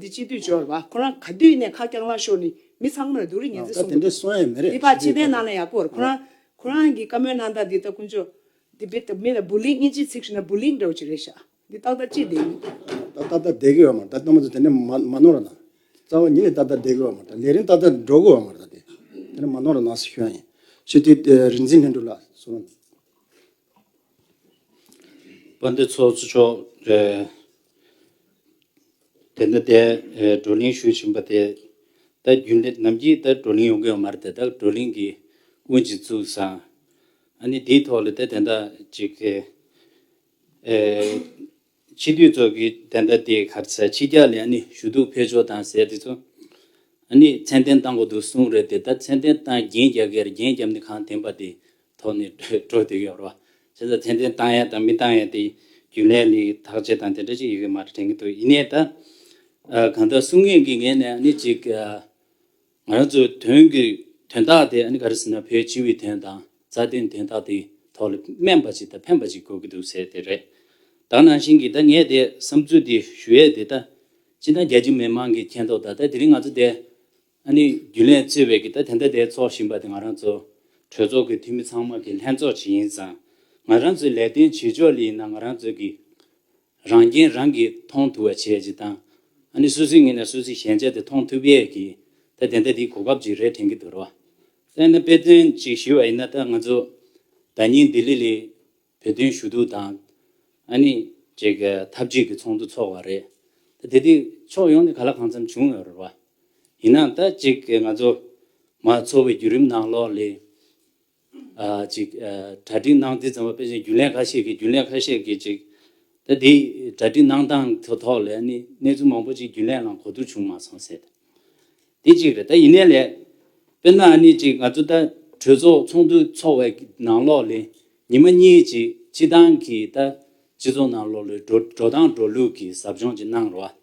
འདི་སྤྱི་འཐུས་འབྱོར་བ་ཁོ་རང་ག་དུས་ནས་ཁ་སྐྱག་ལང་ཤོར་ནས་མི་ཚང་མར་སྡུག་རུས་ངན་ད་ཚིག་ད་གསུང་དེ་འདྲ་གི་གསུང་ཡ་མེད་རེད། འདི་ཕར་ཕྱི་ཐན་ནང་ལ་ཡག་པོ་རེད། ཁོ་རང་ཁོ་རང་གི་བཀའ་མོལ་གནང་སྟངས་འདི་ད་དཀོན་མཆོག་འདི་བེད་མི་ལ་བུ་ལིང་། དབྱིན་ཇིའི་ཚིག་ཞུ་ན་བུ་ལིང་འདྲ་བོ་ཅིག་རེད་ཤག་འདི་ཏག་ཏག་ཅིག་བསྡད་ཡིན། ད་ཏག་ཏག་བསྡད་ཀྱི་ཡོད་མ་རེད། ད་ལྟ་མ་ཚོ་དེ་འདྲ་མ་མ་ནོར་ར་ན། རྩ་བ་ཉིད་ནས་ཏག་ཏག་བསྡད་ཀྱི་ཡོད་མ་རེད། ད་ལས་རིམ་ཏག་ཏག་འགྲོ་གི་ཡོད་མ་རེད། ད་དེ་དེ་འདྲ་མ་ནོར་ར་ན་ཟེར་ཞུ་ཡ་ཡིན། སྤྱི་འཐུས་རིག་འཛིན་ལྷུན་གྲུབ་ལགས་སོ། དཔལ་ལྡན་ཚོགས་གཙོ་མཆོག་ཨེ། དེ་ནི་དེ་ཨེ་བགྲོ་གླེང་ཞུས་ཕྱིན་པ་དེ་ད་རྒྱུན་ལས་ནམ་རྒྱུན་ད་བགྲོ་གླེང་ཡོང་གི་ཡོད་མ་རེད་དེ། ད་བགྲོ་གླེང་གི་དབུ་འབྱེད་བཙུགས་སོང་། ཨ་ནི་དེའི་ཐོག་ལ་ད་དེ་འདྲ་ཅིག་ཨེ་ཨེ་སྤྱི་འཐུས་ཚོ་གི་དེ་འདྲ་དེ་ག་རེ་ཟེར། ཕྱི་རྒྱལ་ལ་ཨ་ནི་ཞུ་གཏུག་ཕེབས་ཕྱོགས་དང་ཟེར་དེ་ཚོ་ཨ་ནི་མཚན་ལྡན་བཏང་དགོས་འདུག་གསུངས་རེད་དེ། ད་མཚན་ལྡན་བཏང་རྒྱན་རྒྱག་གི་རེད། རྒྱན་རྒྱབ་ནས་གང་བདེན་པ་དེ་ཐོག་ནས་འགྲོ་བསྡད་ཀྱི་ཡོད་རེད་བ། བྱས་ཙང་མཚན་ལྡན་བཏང་ཡ་དང་མི་བཏང་ཡ་དེ་རྒྱུན་ལས་ལ་ཐག་གཅོད་དང་དེ་འདྲ་ཅིག་ཡོད་ཀྱི་མ་རེད་དྲན་གྱི་འདུག་ཡིན་ནའི་ད་ཨ་གང་ལྟར་གསུང་མཁན་གྱི་ངོས་ནས་ཨ་ནི་ཅིག་ཨ་ང་རང་ཚོའི་དོན་གྱི་དོན་དག་དེ་ཨ་ནི་ག་རེ་ཟེར་ན་བོད་སྤྱི་པའི་དོན་དང་རྩ་དོན་དོན་དག་དེ་ཐོག་ལ་སྨན་པ་ཅིག་དང་ཕན་པ་ཅིག་དགོས་ཀྱི་འདུག་ཟེར་དེ་རེད། ད་ནང་བཞིན་གྱི་ད་ངས་དེ་བསམ་ཚུལ་དེ་ཞུ་ཡས་དེ་ད་སྤྱི་བཏང་རྒྱ་ཆེ་མི་མང་གི་མཁྱེན་རྟོགས་དང་ད་དེ་རིང་ང་ཚོ་དེ། ཨ་ནི་རྒྱུན་ལས་གཙོས་པའི་གི་ད་དེ་འདྲ་དེ་ཚོགས་བཞིན་པ་དེ་ང་རང་ཚོ་གྲོས་ཚོགས་ཀྱི་འཐུས་མི་ཚང་མ་གི་ལྷན་ཚོགས་ཅིག་ཡིན་ཙང་། ང་རང་ཚོའི་ལས་དོན་བྱེད་ཕྱོགས་ལ་ཡིན་ན་ང་རང་ཚོ་གི་རང་འགན་རང་གིས་མཐོང་ཐུབ་པ་བྱས་ཅིག་དང་། ཨ་ནི་སོ་སོའི་ངོས་ནས་སོ་སོའི་ཞན་ཆ་དེ་མཐོང་ཐུབ་ཡས་ཀྱི་ད་དེ་འདྲ་དེའི་གོ་སྐབས་ཅིག་རེད་དྲན་གྱི་འདུག་ར་བ། དཔེར་ན་དཔེ་དོན་ཅིག་ཞུས་པ་ཡིན་ན་ད་ང་ཚོ་ཟླ་ཉིན་ལྡི་ལི་ལ་བོད་དོན་ཞུ་གཏུག་དང་། ཨ་ནི་ཅིག་འཐབ་ཇུས་ཀྱི་ཚོགས་འདུ་ཚོགས་པ་རེད། ད་དེ་དུས་ཕྱོགས་ཡོངས་ནས་ག་ལ་གང་འཚམ་བྱུང་ཡོད་རེད་བ། ཡིན་ནའང་ད་ཅིག་ང་ཚོ་མར་ཚོགས་པའི་བརྒྱུད་རིམ་ནང་ལོགས་ལ་ཨ་ཅིག་ཨ་གྲ་སྒྲིག་གནང་དུས་ཙམ་པ་དཔེ་ཆ་རྒྱུན་ལས་ཁ་ཤས་ཀྱིས་རྒྱུན་ལས་ཁ་ཤས་ཀྱིས་ཅིག་ད་དེ་གྲ་སྒྲིག་གནང་སྟངས་ཐོག་ཐོག་ལ་ཨ་ནི་གནས་ཚུལ་མང་པོ་ཅིག་རྒྱུན་ལས་ནང་གོ་བསྡུར་བྱུང་མ་སོང་ཟེར། དེ་གཅིག་རེད། ད་ཡིན་ནའི་ལས། དཔེར་ན་ཨ་ནི་ཅིག་ང་ཚོ་ད་གྲོས་ཚོགས་ཚོགས་འདུ་ཚོགས་པའི་ནང་ལོགས་ལ་ཉི་མ་གཉིས་ཅིག་སྤྱི་བཏང་གི་ད་སྤྱི་ཚོགས་ནང་ལོགས་ལ་འགྲོ་འགྲོ་སྟངས་འགྲོ་ལུགས་ཀྱི་ཟབ་སྦྱོང་ཅིག་གནང་རོགས།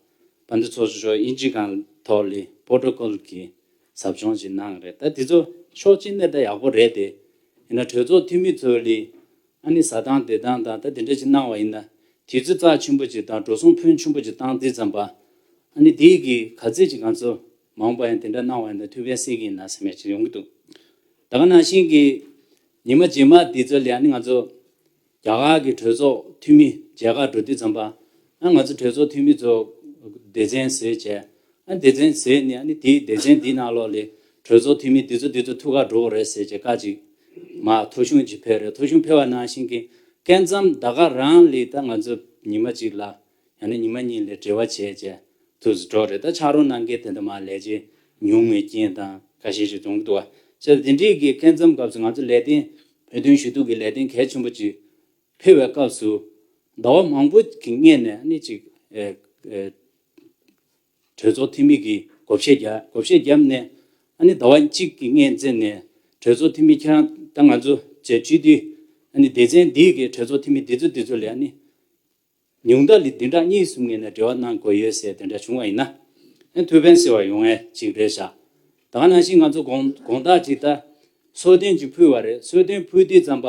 དཔལ་ལྡན་ཚོགས་གཙོ་མཆོག་དབྱིན་ཇི་སྒང་ཐོག་ལ་པོ་ཊོ་ཀོལ་གྱི་ཟབ་སྦྱོང་ཅིག་གནང་རེད། ད་དེ་ཚོ་ཕྱོགས་གཅིག་ནས་ད་ཡག་པོ་རེད་དེ། ཡིན་ན་གྲོས་ཚོགས་འཐུས་མི་ཚོ་ལ་ཨ་ནི་ཟ་སྟངས་བསྡད་སྟངས་དང་ད་དེ་འདྲ་ཅིག་གནང་བ་ཡིན་ན་དུས་ཚོད་རྩ་ཆེན་པོ་ཅིག་དང་འགྲོ་སོང་ཕོན་ཆེན་པོ་ཅིག་བཏང་དུས་ཙམ་པ། ཨ་ནི་དེའི་གི་ག་ཚོད་ཅིག་ང་ཚོ་མ་འོངས་པ་ཡང་དེ་འདྲ་གནང་བ་ཡིན་ན་ཐུགས་ཕན་གསོས་ཀྱི་ཡིན་ན་བསམ་ཡ་ཅིག་ཡོང་གི་འདུག་ད་ག་ནང་བཞིན་གྱི་ཉི་མ་རྗེས་མ་འདི་ཚོ་ལ་ཨ་ནི་ང་ཚོ་རྒྱ་གར་གྱི་གྲོས་ཚོགས་འཐུས་མི་མཇལ་ཁ་འགྲོ་དུས་ཙམ་པ། ཨ་ང་ཚོ་གྲོས་ཚོགས་འཐུས་མི་ཚོ་སྡེ་ཚན་བཟོས་བྱས། ཨ་སྡེ་ཚན་བཟོས་ནས་ཨ་ནི་དེའི་སྡེ་ཚན་འདིའི་ནང་ལོགས་ལ་གྲོས་ཚོགས་འཐུས་མི་འདི་ཚོ་འདི་ཚོ་ཐུག་ག་འགྲོ་དགོས་རེད་ཟེར་བྱས་བཀའ་ཅིག་མར་ཐོ་གཞུང་ཅིག་ཕེབས་རེད། ཐོ་གཞུང་ཕེབས་པ་ནང་བཞིན་གྱི་སྐབས་མཚམས་ད་ག་རང་ལ་ད་ང་ཚོ་ཉི་མ་གཅིག་ལ་ཡང་ན་ཉི་མ་གཉིས་ལ་འབྲེལ་བ་བྱས་བྱས་ཐུགས་སུ་འགྲོ་རེད། ད་ཕྱག་རོགས་གནང་མཁན་དེ་འདྲ་མར་ལས་བྱེད་ཉུང་བའི་རྐྱེན་དང་ཁ་ཤས་ཤིག་བྱུང་འདུག་བ། བྱས་ཙང་དེ་འདྲའི་གི་སྐབས་མཚམས་སྐབས་སུ་ང་ཚོ་ལས་དོན་བོད་དོན་ཞུ་གཏུག་གི་ལས་དོན་གལ་ཆེན་པོ་ཅིག་ཕེབས་པའི་སྐབས་སུ་ཟླ་བ་མང་པོ་གི་སྔོན་ནས་ཨ་ནི་ཅིག་ཨེ་ཨེ་གྲོས་ཚོགས་འཐུས་མི་གིས་བགོ་བཤའ་རྒྱག་བགོ་བཤའ་བརྒྱབ་ནས་ཨ་ནི་ཟླ་བ་གཅིག་གི་སྔོན་ཙམ་ནས་གྲོས་ཚོགས་འཐུས་མི་ཁྱེད་རང་ད་ང་ཚོ་བཅས་སྤྱི་འཐུས་ཨ་ནི་སྡེ་ཚན་འདིའི་གི་གྲོས་ཚོགས་འཐུས་མི་འདི་ཚོ་འདི་ཚོ་ལ་ཨ་ནི། ཉུང་མཐའ་ལ་བདུན་ཕྲག་གཉིས་གསུམ་ངེས་ནས་འབྲེལ་བ་གནང་དགོས་ཡོད་ཟེར་དེ་འདྲ་བྱུང་བ་ཡིན་ན། ཨ་ཐུགས་ཕན་གསོས་པ་ཡོང་ཡས་ཅིག་རེད་ཤག་ད་ག་ནང་བཞིན་ང་ཚོ་དགོང་དགོང་དག་ཅིག་ད་གསོལ་སྟོན་ཅིག་ཕུལ་བ་རེད། གསོལ་སྟོན་ཕུལ་དུས་ཙམ་པ་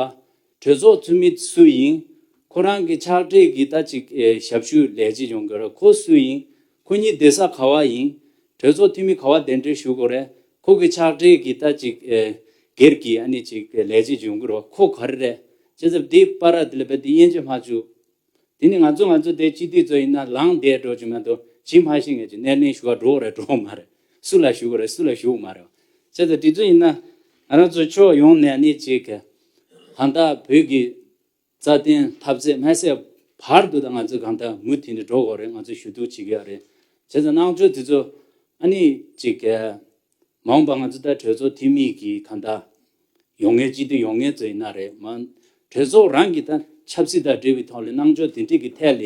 གྲོས་ཚོགས་འཐུས་མི་སུ་ཡིན། ཁོ་རང་གི་ཕྱག་སྦྲེལ་གྱི་ད་ཅིག་ཨེ་ཞབས་ཞུ་ལས་བྱེད་ཡོང་གི་རེད། ཁོ་སུ་ཡིན། ཁོ་གཉིས་བསྡད་ས་ག་བ་ཡིན། གྲོས་ཚོགས་འཐུས་མི་ག་བ་གདན་འདྲེན་ཞུ་དགོས་རེད། ཁོ་གི་ཕྱག་སྦྲེལ་གྱི་ད་ཅིག་ཨེ་སྒེར་གྱི་ཨ་ནི་ཅིག་ལས་བྱེད་ཅིག་ཡོང་གི་རེད། ཁོ་ག་རེ་རེད། བྱས་ཙང་དེ་པར་དེ་ལ་བས་དེ་དབྱེ་འབྱེད་མ་བྱུང་། དེ་ནི་ང་ཚོ་ང་ཚོ་དེ་སྤྱི་འཐུས་ཚོ་ཡིན་ན་ལངས་བསྡད་འགྲོ་རྒྱུ་མ་གཏོགས་ཇི་མ་ཤེས་ངེས་ཀྱི་སྣེ་ལེན་ཞུ་བ་འགྲོ་རེད་འགྲོ་མ་རེད། སུ་ལ་ཞུ་དགོས་རེད་སུ་ལ་ཞུ་མ་རེད། བྱས་ཙང་དེ་ཚོ་ཡིན་ན་ང་རང་ཚོ་ཕྱོགས་ཡོངས་ནས་ཨ་ནི་ཅིག་གང་ལྟར་བོད་ཀྱི་རྩ་དོན་འཐབ་རྩོད་མ་ཟད་བར་དུ་ད་ང་ཚོ་གང་ལྟར་མུ་མཐུད་ནས་འགྲོ་དགོས་རེད། ང་ཚོ་ཞུ་གཏུག་བྱེད་ཀྱི་ཡོད་རེད། བྱས་ཙང་གནང་ཕྱོགས་དེ་ཚོ་ཨ་ནི་ཅིག་གི་མ་འོངས་པ་ང་ཚོ་ད་གྲོས་ཚོགས་འཐུས་མི་གི་གང་ལྟར་ཡོང་མཁན་སྤྱི་འཐུས་ཡོང་མཁན་ཚོ་ཡིན་ན་རེད། མ་གྲོས་ཚོགས་རང་གི་ད་ཆབ་སྲིད་དང་འབྲེལ་བའི་ཐོག་ལ་གནང་ཕྱོགས་དེ་འདྲས་ཀྱི་ཐད་ལ་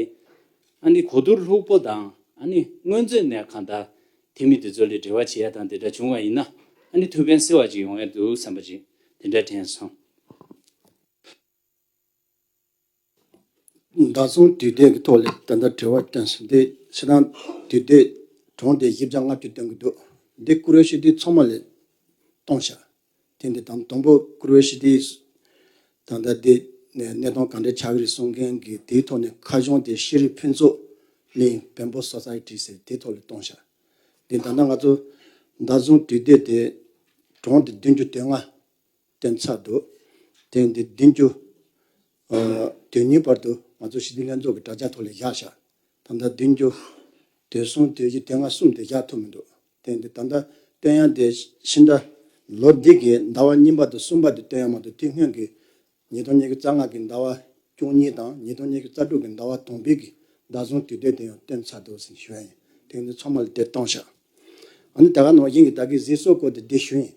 ཨ་ནི་གོ་བསྡུར་ལྷུག་པོ་དང་ཨ་ནི་སྔོན་ཚུད་ནས་གང་ལྟར་འཐུས་མི་དེ་ཚོ་ལ་འབྲེལ་བ་བྱེད་ཡ་དང་དེ་འདྲ་བྱུང་བ་ཡིན་ན་ཨ་ནི་ཐུགས་ཕན་གསོས་པ་ཅིག་ཡོང་ཡ་འདུག་བསམ་པ་ཅིག་དེ་འདྲ་དྲན་སོང་། བདག་བཟུང་དུས་དེབ་ཀྱི་ཐོག་ལ་ད་ལྟ་དྲི་བ་བཏོན་སོང་སྟེ་ཕྱི་ནང་དུས་དེབ་གྲངས་དེ་བཞི་བརྒྱ་ལྔ་བཅུ་བཏོན་གྱི་འདུག་འདི་བཀུར་འོས་སྤྱི་འཐུས་ཚང་མ་ལ་གཏོང་བཞག་དེ་འདི་དང་དང་པོ་བཀུར་འོས་སྤྱི་འཐུས་ད་ལྟ་འདི་གནས་སྟངས་ག་འདྲ་ཆགས་ཀྱི་རེད་གསུང་མཁན་གྱི་དེའི་ཐོག་ནས་ཁ་གཞུང་དེ་ཤེས་རིག་ཕུན་ཚོགས་གླིང་བོན་པོ་སོ་སའི་ཊི་ཟེར་དེའི་ཐོག་ལ་གཏོང་བཞག་འདི་ད་ལྟ་ང་ཚོ་བདག་བཟུང་དུས་དེབ་དེ་གྲངས་དེ་བདུན་ཅུ་དོན་ལྔ་བཏོན་ཚར་འདུག་དེ་འདི་བདུན་ཅུ་ཨ་དོན་གཉིས་བར་དུ་ང་ཚོ་ཞི་བདེ་ལྷན་ཚོགས་ཀྱི་དྲ་རྒྱ་ཐོག་ལ་བཞག་བཞག་ད་ལྟ་བདུན་ཅུ་དོན་གསུམ་དོན་བཞི་དོན་ལྔ་གསུམ་དེ་བཞག་ཐུབ་མི་འདུག་དེ་འདི་ད་ལྟ་བཏོན་ཡ་དེ་ཕྱི་ཟླ་ལོ་འདི་གི་ཟླ་བ་གཉིས་པ་དང་གསུམ་པ་དེ་བཏོན་ཡ་མ་གཏོགས་དེ་སྔོན་གྱི་ཉིས་སྟོང་ཉི་ཤུ་རྩ་ལྔ་གི་ཟླ་བ་བཅུ་གཉིས་དང་ཉིས་སྟོང་ཉི་ཤུ་རྩ་དྲུག་གི་ཟླ་བ་དང་པོའི་གི་བདག་བཟུང་དུས་དེབ་དེ་ཡང་བཏོན་ཚར་འདུག་ཟེར་ཞུ་ཡ་ཡིན། དེ་འདི་ཚང་མ་ལ་དེ་གཏོང་བཞག་ཨ་ནི་ད་ག་ནང་བཞིན་གྱི་ད་གི་གཟིགས་སྐོར་དེ་འདི་ཞུ་ཡིན།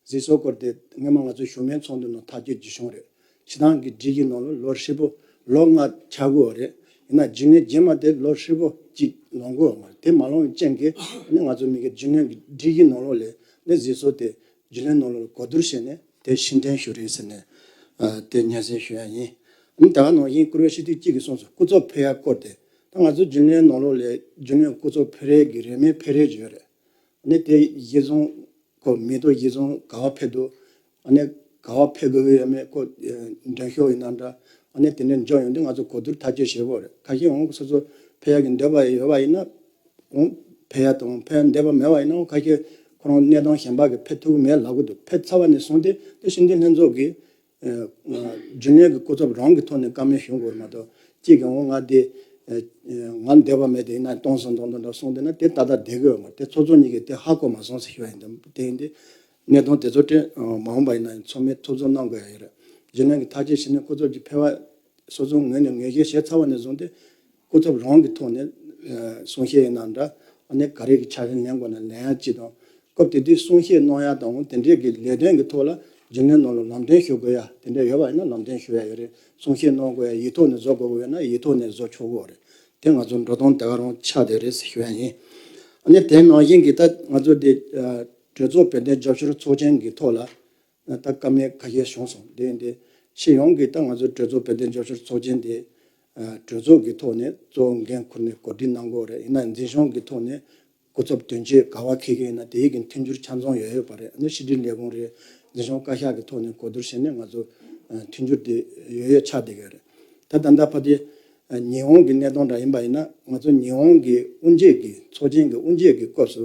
གཟིགས་སྐོར་དེ་སྔོན་མ་ང་ཚོ་ཞུ་མེད་ཚོགས་འདུ་ནང་ཐག་གཅོད་ཅིག་བྱུང་རེད། སྤྱི་བཏང་གི་སྒྲིག་གཞི་ནང་ལ་ལོ་ཧྲིལ་པོ་ལོ་ལྔ་ཆགས་དགོས་རེད། ཡིན་ན་རྒྱུན་ལས་རྗེས་མ་དེ་ལོ་ཧྲིལ་པོ་གཅིག་ལོངས་དགོས་མ་རེད། དེ་མ་ལོངས་པའི་རྐྱེན་གྱིས་ཨ་ནི་ང་ཚོ་མི་གི་རྒྱུན་ལས་ཀྱི་སྒྲིག་གཞི་ནང་ལོགས་ལ་ནི་གཟིགས་སྐོར་དེ་རྒྱུན་ལས་ནང་ལོགས་ལ་གོ་བསྡུར་བྱས་ནས་དེ་ཕྱིར་འཐེན་ཞུ་རེད་ཟེར་ནས་ཨ་དེ་སྙན་སེང་ཞུ་ཡ་ཡིན། ཨ་ནི་ད་ག་ནང་བཞིན་བཀུར་འོས་སྤྱི་འཐུས་གཅིག་གིས་གསུངས་སོང་། སྐུ་ཚབ་ཕེབས་ཡ་སྐོར་དེ་ད་ང་ཚོ་རྒྱུན་ལས་ནང་ལོགས་ལ་རྒྱུན་ལས་སྐུ་ཚབ་ཕེབས་རེས་ཀྱི་རེས་མོས་ཕེབས་རེས་ཀྱི་ཡོད་རེད། ཨ་ནི་དེ་གཞི་བཟུང་ཁོ་མི་ཐོག་གཞི་བཟུང་ག་བ་ཕེབས་འདུག་ཨ་ནི་ག་བ་ཕེབས་དགོས་ཀྱི་ཡོད་མེད་ཁོ་མགྲོན་ཤོག་ཡིན་ན་འདྲ། ཨ་ནི་དེ་འདྲ་འབྱོར་ཡོང་དུས་ང་ཚོ་གོ་བསྡུར་ཐག་གཅོད་བྱེད་དགོས་རེད། ཁ་ཤས་འོང་སོ་སོ་ཕེབས་ཡག་གི་འདོད་པ་ཡོད་པ་ཡིན་ན་འོང་ཕེབས་ཡག་དང་ཕེབས་འདོད་པ་མེད་པ་ཡིན་ན་འོང་ཁ་ཤས་ཁོ་རང་གནས་སྟངས་གཞན་པ་གི་ཕེབས་ཐུབ་ཀྱི་མེད་ལབ་གི་འདུག་ཕེབས་ཚར་བ་ནས་བཟུང་སྟེ་དེ་ཕྱི་འཐེན་ལྷན་ཚོགས་ཀྱི་རྒྱུན་ལས་ཀྱི་སྐུ་ཚབ་རང་གི་ཐོག་ནས་བཀའ་མོལ་ཞུ་དགོས་མ་གཏོགས་གཅིག་གིས་འོང་ང་དེ་ང་འདོད་པ་མེད་དེ་ཡིན་ན་གཏོང་སོང་གཏོང་གཏོང་གཏོང་སོང་དེ་ན་དེ་ཏག་ཏག་བསྡད་དགོས་མ་དེ་ཚོགས་གཙོ་གཉིས་ཀྱིས་དེ་ཧ་གོ་མ་སོང་ཟེར་ཞུ་བ་ཡིན། དེ་ཡིན་དེ་གནད་དོན་དེ་ཚོ་དེ་མ་འོངས་པ་ཡིན་ན་ཚོགས་མི་ཐུགས་འཚབ་གནང་དགོས་ཡ་ཡོད་རེད། རྒྱུན་ལས་ཀྱི་ཐག་གཅོད་བྱས་ནས་སྐུ་ཚབ་ཀྱི་ཕེབས་པ་སོ་སོའི་ངོས་ནས་ངོས་བཞེས་བྱས་ཚར་བ་ནས་བཟུང་སྟེ་སྐུ་ཚབ་རང་གི་ཐོག་ནས་གསུང་བཤད་ཡིན་ན་འདྲ་ཨ་ནི་ག་རེ་གི་ཕྱག་ལེན་ལེན་དགོས་ན་ལེན་ཡ་གཅིག་དང་། སྐབས་དེ་དུས་གསུང་བཤད་གནང་ཡ་དང་དེ་འདྲས་ཀྱི་ལས་དོན་གྱི་ཐོག་ལ་རྒྱུན་ལས་ནང་ལ་ལམ་སྟོན་ཞུ་དགོས་ཡ་དེ་འདྲས་ཡོད་པ་ཡིན་ན་ལམ་སྟོན་ཞུ་ཡ་ཡོད་རེད། གསུང་བཤད་གནང་དགོས་ཡ་ཡིག་ཐོག་ནས་བཟོ་དགོས་ཀྱི་ཡོད་ན་ཡིག་ཐོག་ནས་བཟོ་ཆོག་གི་ཡོད་རེད། དེ་ང་ཚོ་འགྲོ་སྟངས་དེ་ག་རང་ཆགས་བསྡད་རེད་ཟེར་ཞུ་ཡ་ཡིན། ཨ་ནི་དེ་ནང་བཞིན་གྱི་ད་ང་ཚོ་དེ་གྲོས་ཚོགས་བོད་དོན་རྒྱབ་སྐྱོར་ཚོགས་ཆེན་གྱི་ཐོག་ལ་ད་བཀའ་མོལ་ཁ་ཤས་བྱུང་སོང་། དེ་ཡིན་དེ་སྤྱི་ཡོངས་ཀྱི་ད་ང་ཚོ་གྲོས་ཚོགས་བོད་དོན་རྒྱབ་སྐྱོར་ཚོགས་ཆེན་དེ་གྲོས་ཚོགས་ཀྱི་ཐོག་ནས་གཙོ་བོ་འགན་ཁུར་ནས་གོ་སྒྲིག་གནང་དགོས་རེད། ཡིན་ན་འཛིན་སྐྱོང་གི་ཐོག་ནས་སྐུ་ཚབ་དོན་གཅོད་ག་བ་འཁེལ་མཁན་ཡིན་ན་དེའི་གི་མཐུན་འགྱུར་ཆ་ཚང་ཡོད་ཡོད་པ་རེད། ཨ་ནི་ཕྱི་དྲིལ་ལས་ཁུངས་རེད། འཛིན་སྐྱོང་བཀའ་ཤག་གི་ཐོག་ནས་གོ་བསྡུར་བྱས་ནས་ང་ཚོ་མཐུན་འགྱུར་དེ་ཡོད་ཡོད་ཆགས་བསྡད་ཀྱི་རེད། ད་ད་ལྟ་བར་དེ་ཉི་ཧོང་གི་གནས་སྟངས་འདྲ་ཡིན་པ་ཡིན་ན་ང་ཚོ་ཉི་ཧོང་གི་དབུ་འབྱེད་ཀྱི་ཚོགས་ཆེན་གྱི་དབུ་འབྱེད་ཀྱི་སྐབས་སུ་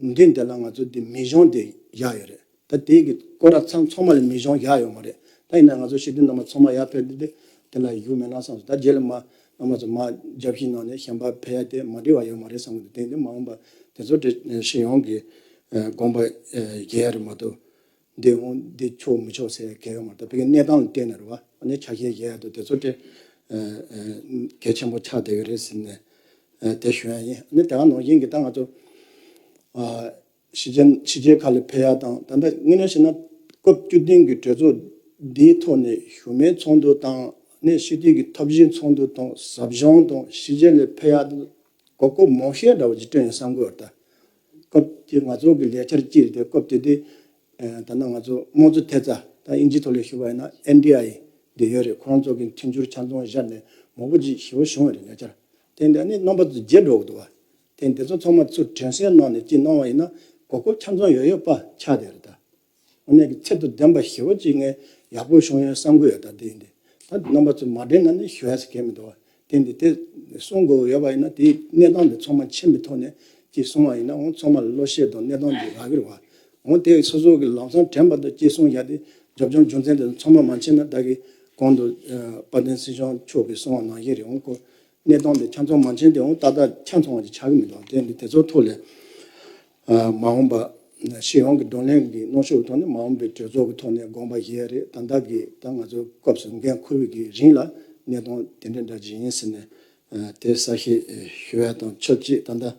མདུན་དེ་ལ་ང་ཚོ་དེ་མི་གཞུང་དེ་བཞག་ཡོད་རེད། ད་དེའི་གི་སྐོར་ར་ཚང་ཚང་མ་ལ་མི་གཞུང་བཞག་ཡོད་མ་རེད། ད་ཡིན་ན་ང་ཚོ་སྤྱི་འཐུས་རྣམ་པ་ཚང་མ་ཡར་ཕེབས་དུས་དེ་དེ་ལ་བཞུགས་མེད་ན་བསམ་སོང་། ད་རྗེས་ལ་མ་རྣམ་པ་ཚོ་མ་རྒྱབ་བཤིག་གནང་ནས་གཞན་པ་ཕེབས་ཡ་དེ་མ་འགྲིག་པ་ཡོད་མ་རེད་བསམ་གི་འདུག་དེ་འདི་མ་འོངས་པ་དེ་ཚོ་དེ་སྤྱི་ཡོངས་ཀྱི་དགོངས་པ་རྒྱས་ཡ་རེད་མ་གཏོགས་འདི་འོང་འདི་ཆོག་མི་ཆོག་ཟེར་གལ་ཡོད་མ་རེད། ད་ཕ་གི་གནས་སྟངས་ལ་བལྟས་ནས་རེད་བ། ཨ་ནི་ཆ་ཤས་རྒྱས་ཡ་དེ་དེ་ཚོ་དེ་གལ་ཆེན་པོ་ཆགས་བསྡད་ཀྱི་རེད་ཟེར་ནས་དེ་ཞུ་ཡ་ཡིན། ཨ་ནི་དེ་ག་ནང་བཞིན་གྱི་ད་ང་ཚོ། ཕྱི་རྒྱལ་ཕྱི་རྒྱལ་ཁག་ལ་ཕེབས་ཡ་དང་ད་ལྟ་དངོས་གནས་བྱས་ན་སྐབས་བཅུ་བདུན་གྱི་གྲོས་ཚོགས་འདིའི་ཐོག་ནས་ཞུ་མེད་ཚོགས་འདུ་དང་ནས་སྤྱི་འཐུས་ཀྱི་ཐོབ་ཞིབ་ཚོགས་འདུ་དང་ཟབ་སྦྱོང་དང་ཕྱི་རྒྱལ་ལ་ཕེབས་ཡ་གོ་སྐབས་མང་ཤོས་འདྲ་བོ་ཅིག་བསྐྲུན་ཡོད་བསམ་གྱི་ཡོད་ད། སྐབས་དེ་ང་ཚོ་གི་ལས་འཆར་གཅིག་རེད་དེ་སྐབས་དེ་དུས་ད་ནང་ང་ཚོ་དམངས་གཙོ་ཐེབས་རྩ་ད་ཨིན་ཇི་ཐོག་ལ་ཞུ་བ་ཡིན་ན་ཨེན་ཌི་ཨའི་དེ་ཡོད་རེད། ཁོ་རང་ཚོ་གི་མཐུན་འགྱུར་ཆ་ཚང་བཞག་ནས་ མང་པོ་ཅིག་ཞེ་པོ་བྱུང་བ་རེད་ཉེ་ཆར། དེ་འདི་ནི་རྣམ་པ་ཚོ་བརྗེད་འགྲོ་གི་འདུག་བ། དེ་འདི་ཚོ་ཚང་མ་ཚུར་དྲན་གསོ་གནང་ནས་ཅིག་གནང་བ་ཡིན་ན་གོ་སྐབས་ཆ་ཚང་ཡོད་ཡོད་པ་ཆགས་བསྡད་རེད་ད། དངོས་གནས་ཀྱི་ཚད་དང་ལྡན་པ་ཞེ་པོ་ཅིག་ངས་ཡག་པོ་བྱུང་ཡོད་བསམ་གྱི་ཡོད། ད་དེ་ཡིན་ཏེ། ད་རྣམ་པ་ཚོས་མ་དྲན་ན་ནི་ཞུ་ཡ་ཟེར་མཁན་མི་འདུག་བ། དེ་འདི་དེ་གསུང་དགོས་ཡོད་པ་ཡིན་ན་དེའི་གནས་སྟངས་དེ་ཚང་མ་མཁྱེན་པའི་ཐོག་ནས་ཅིག་གསུང་བ་ཡིན་ན་འོང་ཚང་མ་ལ་བློ་ཤེད་དང་གནས་སྟངས་དེ་རག་གི་རེད་བ། འོང་དེ་སོ་སོ་གི་ལམ་སང་དྲན་པ་དང་ཅིག་གསུང་ཡ་དེ་རྒྱབ་ལྗོངས་རྒྱུ་མཚན་དེ་ཚང་མ་མ་མཁྱེན་ན་ད་གི་གོང་དུ་དཔལ་ལྡན་སྲིད་སྐྱོང་མཆོག་གིས་གསུང་བ་ནང་བཞིན་རེད། འོང་ཁོ་གནས་སྟངས་དེ་ཆ་ཚང་མ་མཁྱེན་ཏེ་འོང་ཏག་ཏག་ཆ་ཚང་བ་ཅིག་ཆགས་ཀྱི་མི་འདུག་དེ་འདི་དེ་ཚོ་ཐོག་ལས། མ་འོངས་པ་སྤྱི་ཡོངས་ཀྱི་བགྲོ་གླེང་གི་གནོན་ཤུགས་ཐོག་ནས་མ་འོངས་པའི་གྲོས་ཚོགས་ཀྱི་ཐོག་ནས་དགོངས་པ་བཞེས་ཡ་རེད། ད་ལྟ་གི་ད་ང་ཚོ་སྐབས་སུ་འགན་འཁུར་བའི་གི་རིང་ལ་གནས་སྟངས་དེ་འདྲ་འདྲ་ཅིག་ཡིན་ཟེར་ནས་དེ་གསལ་བཤད་ཞུ་ཡ་དང་ཆབས་ཅིག་ད་ལྟ་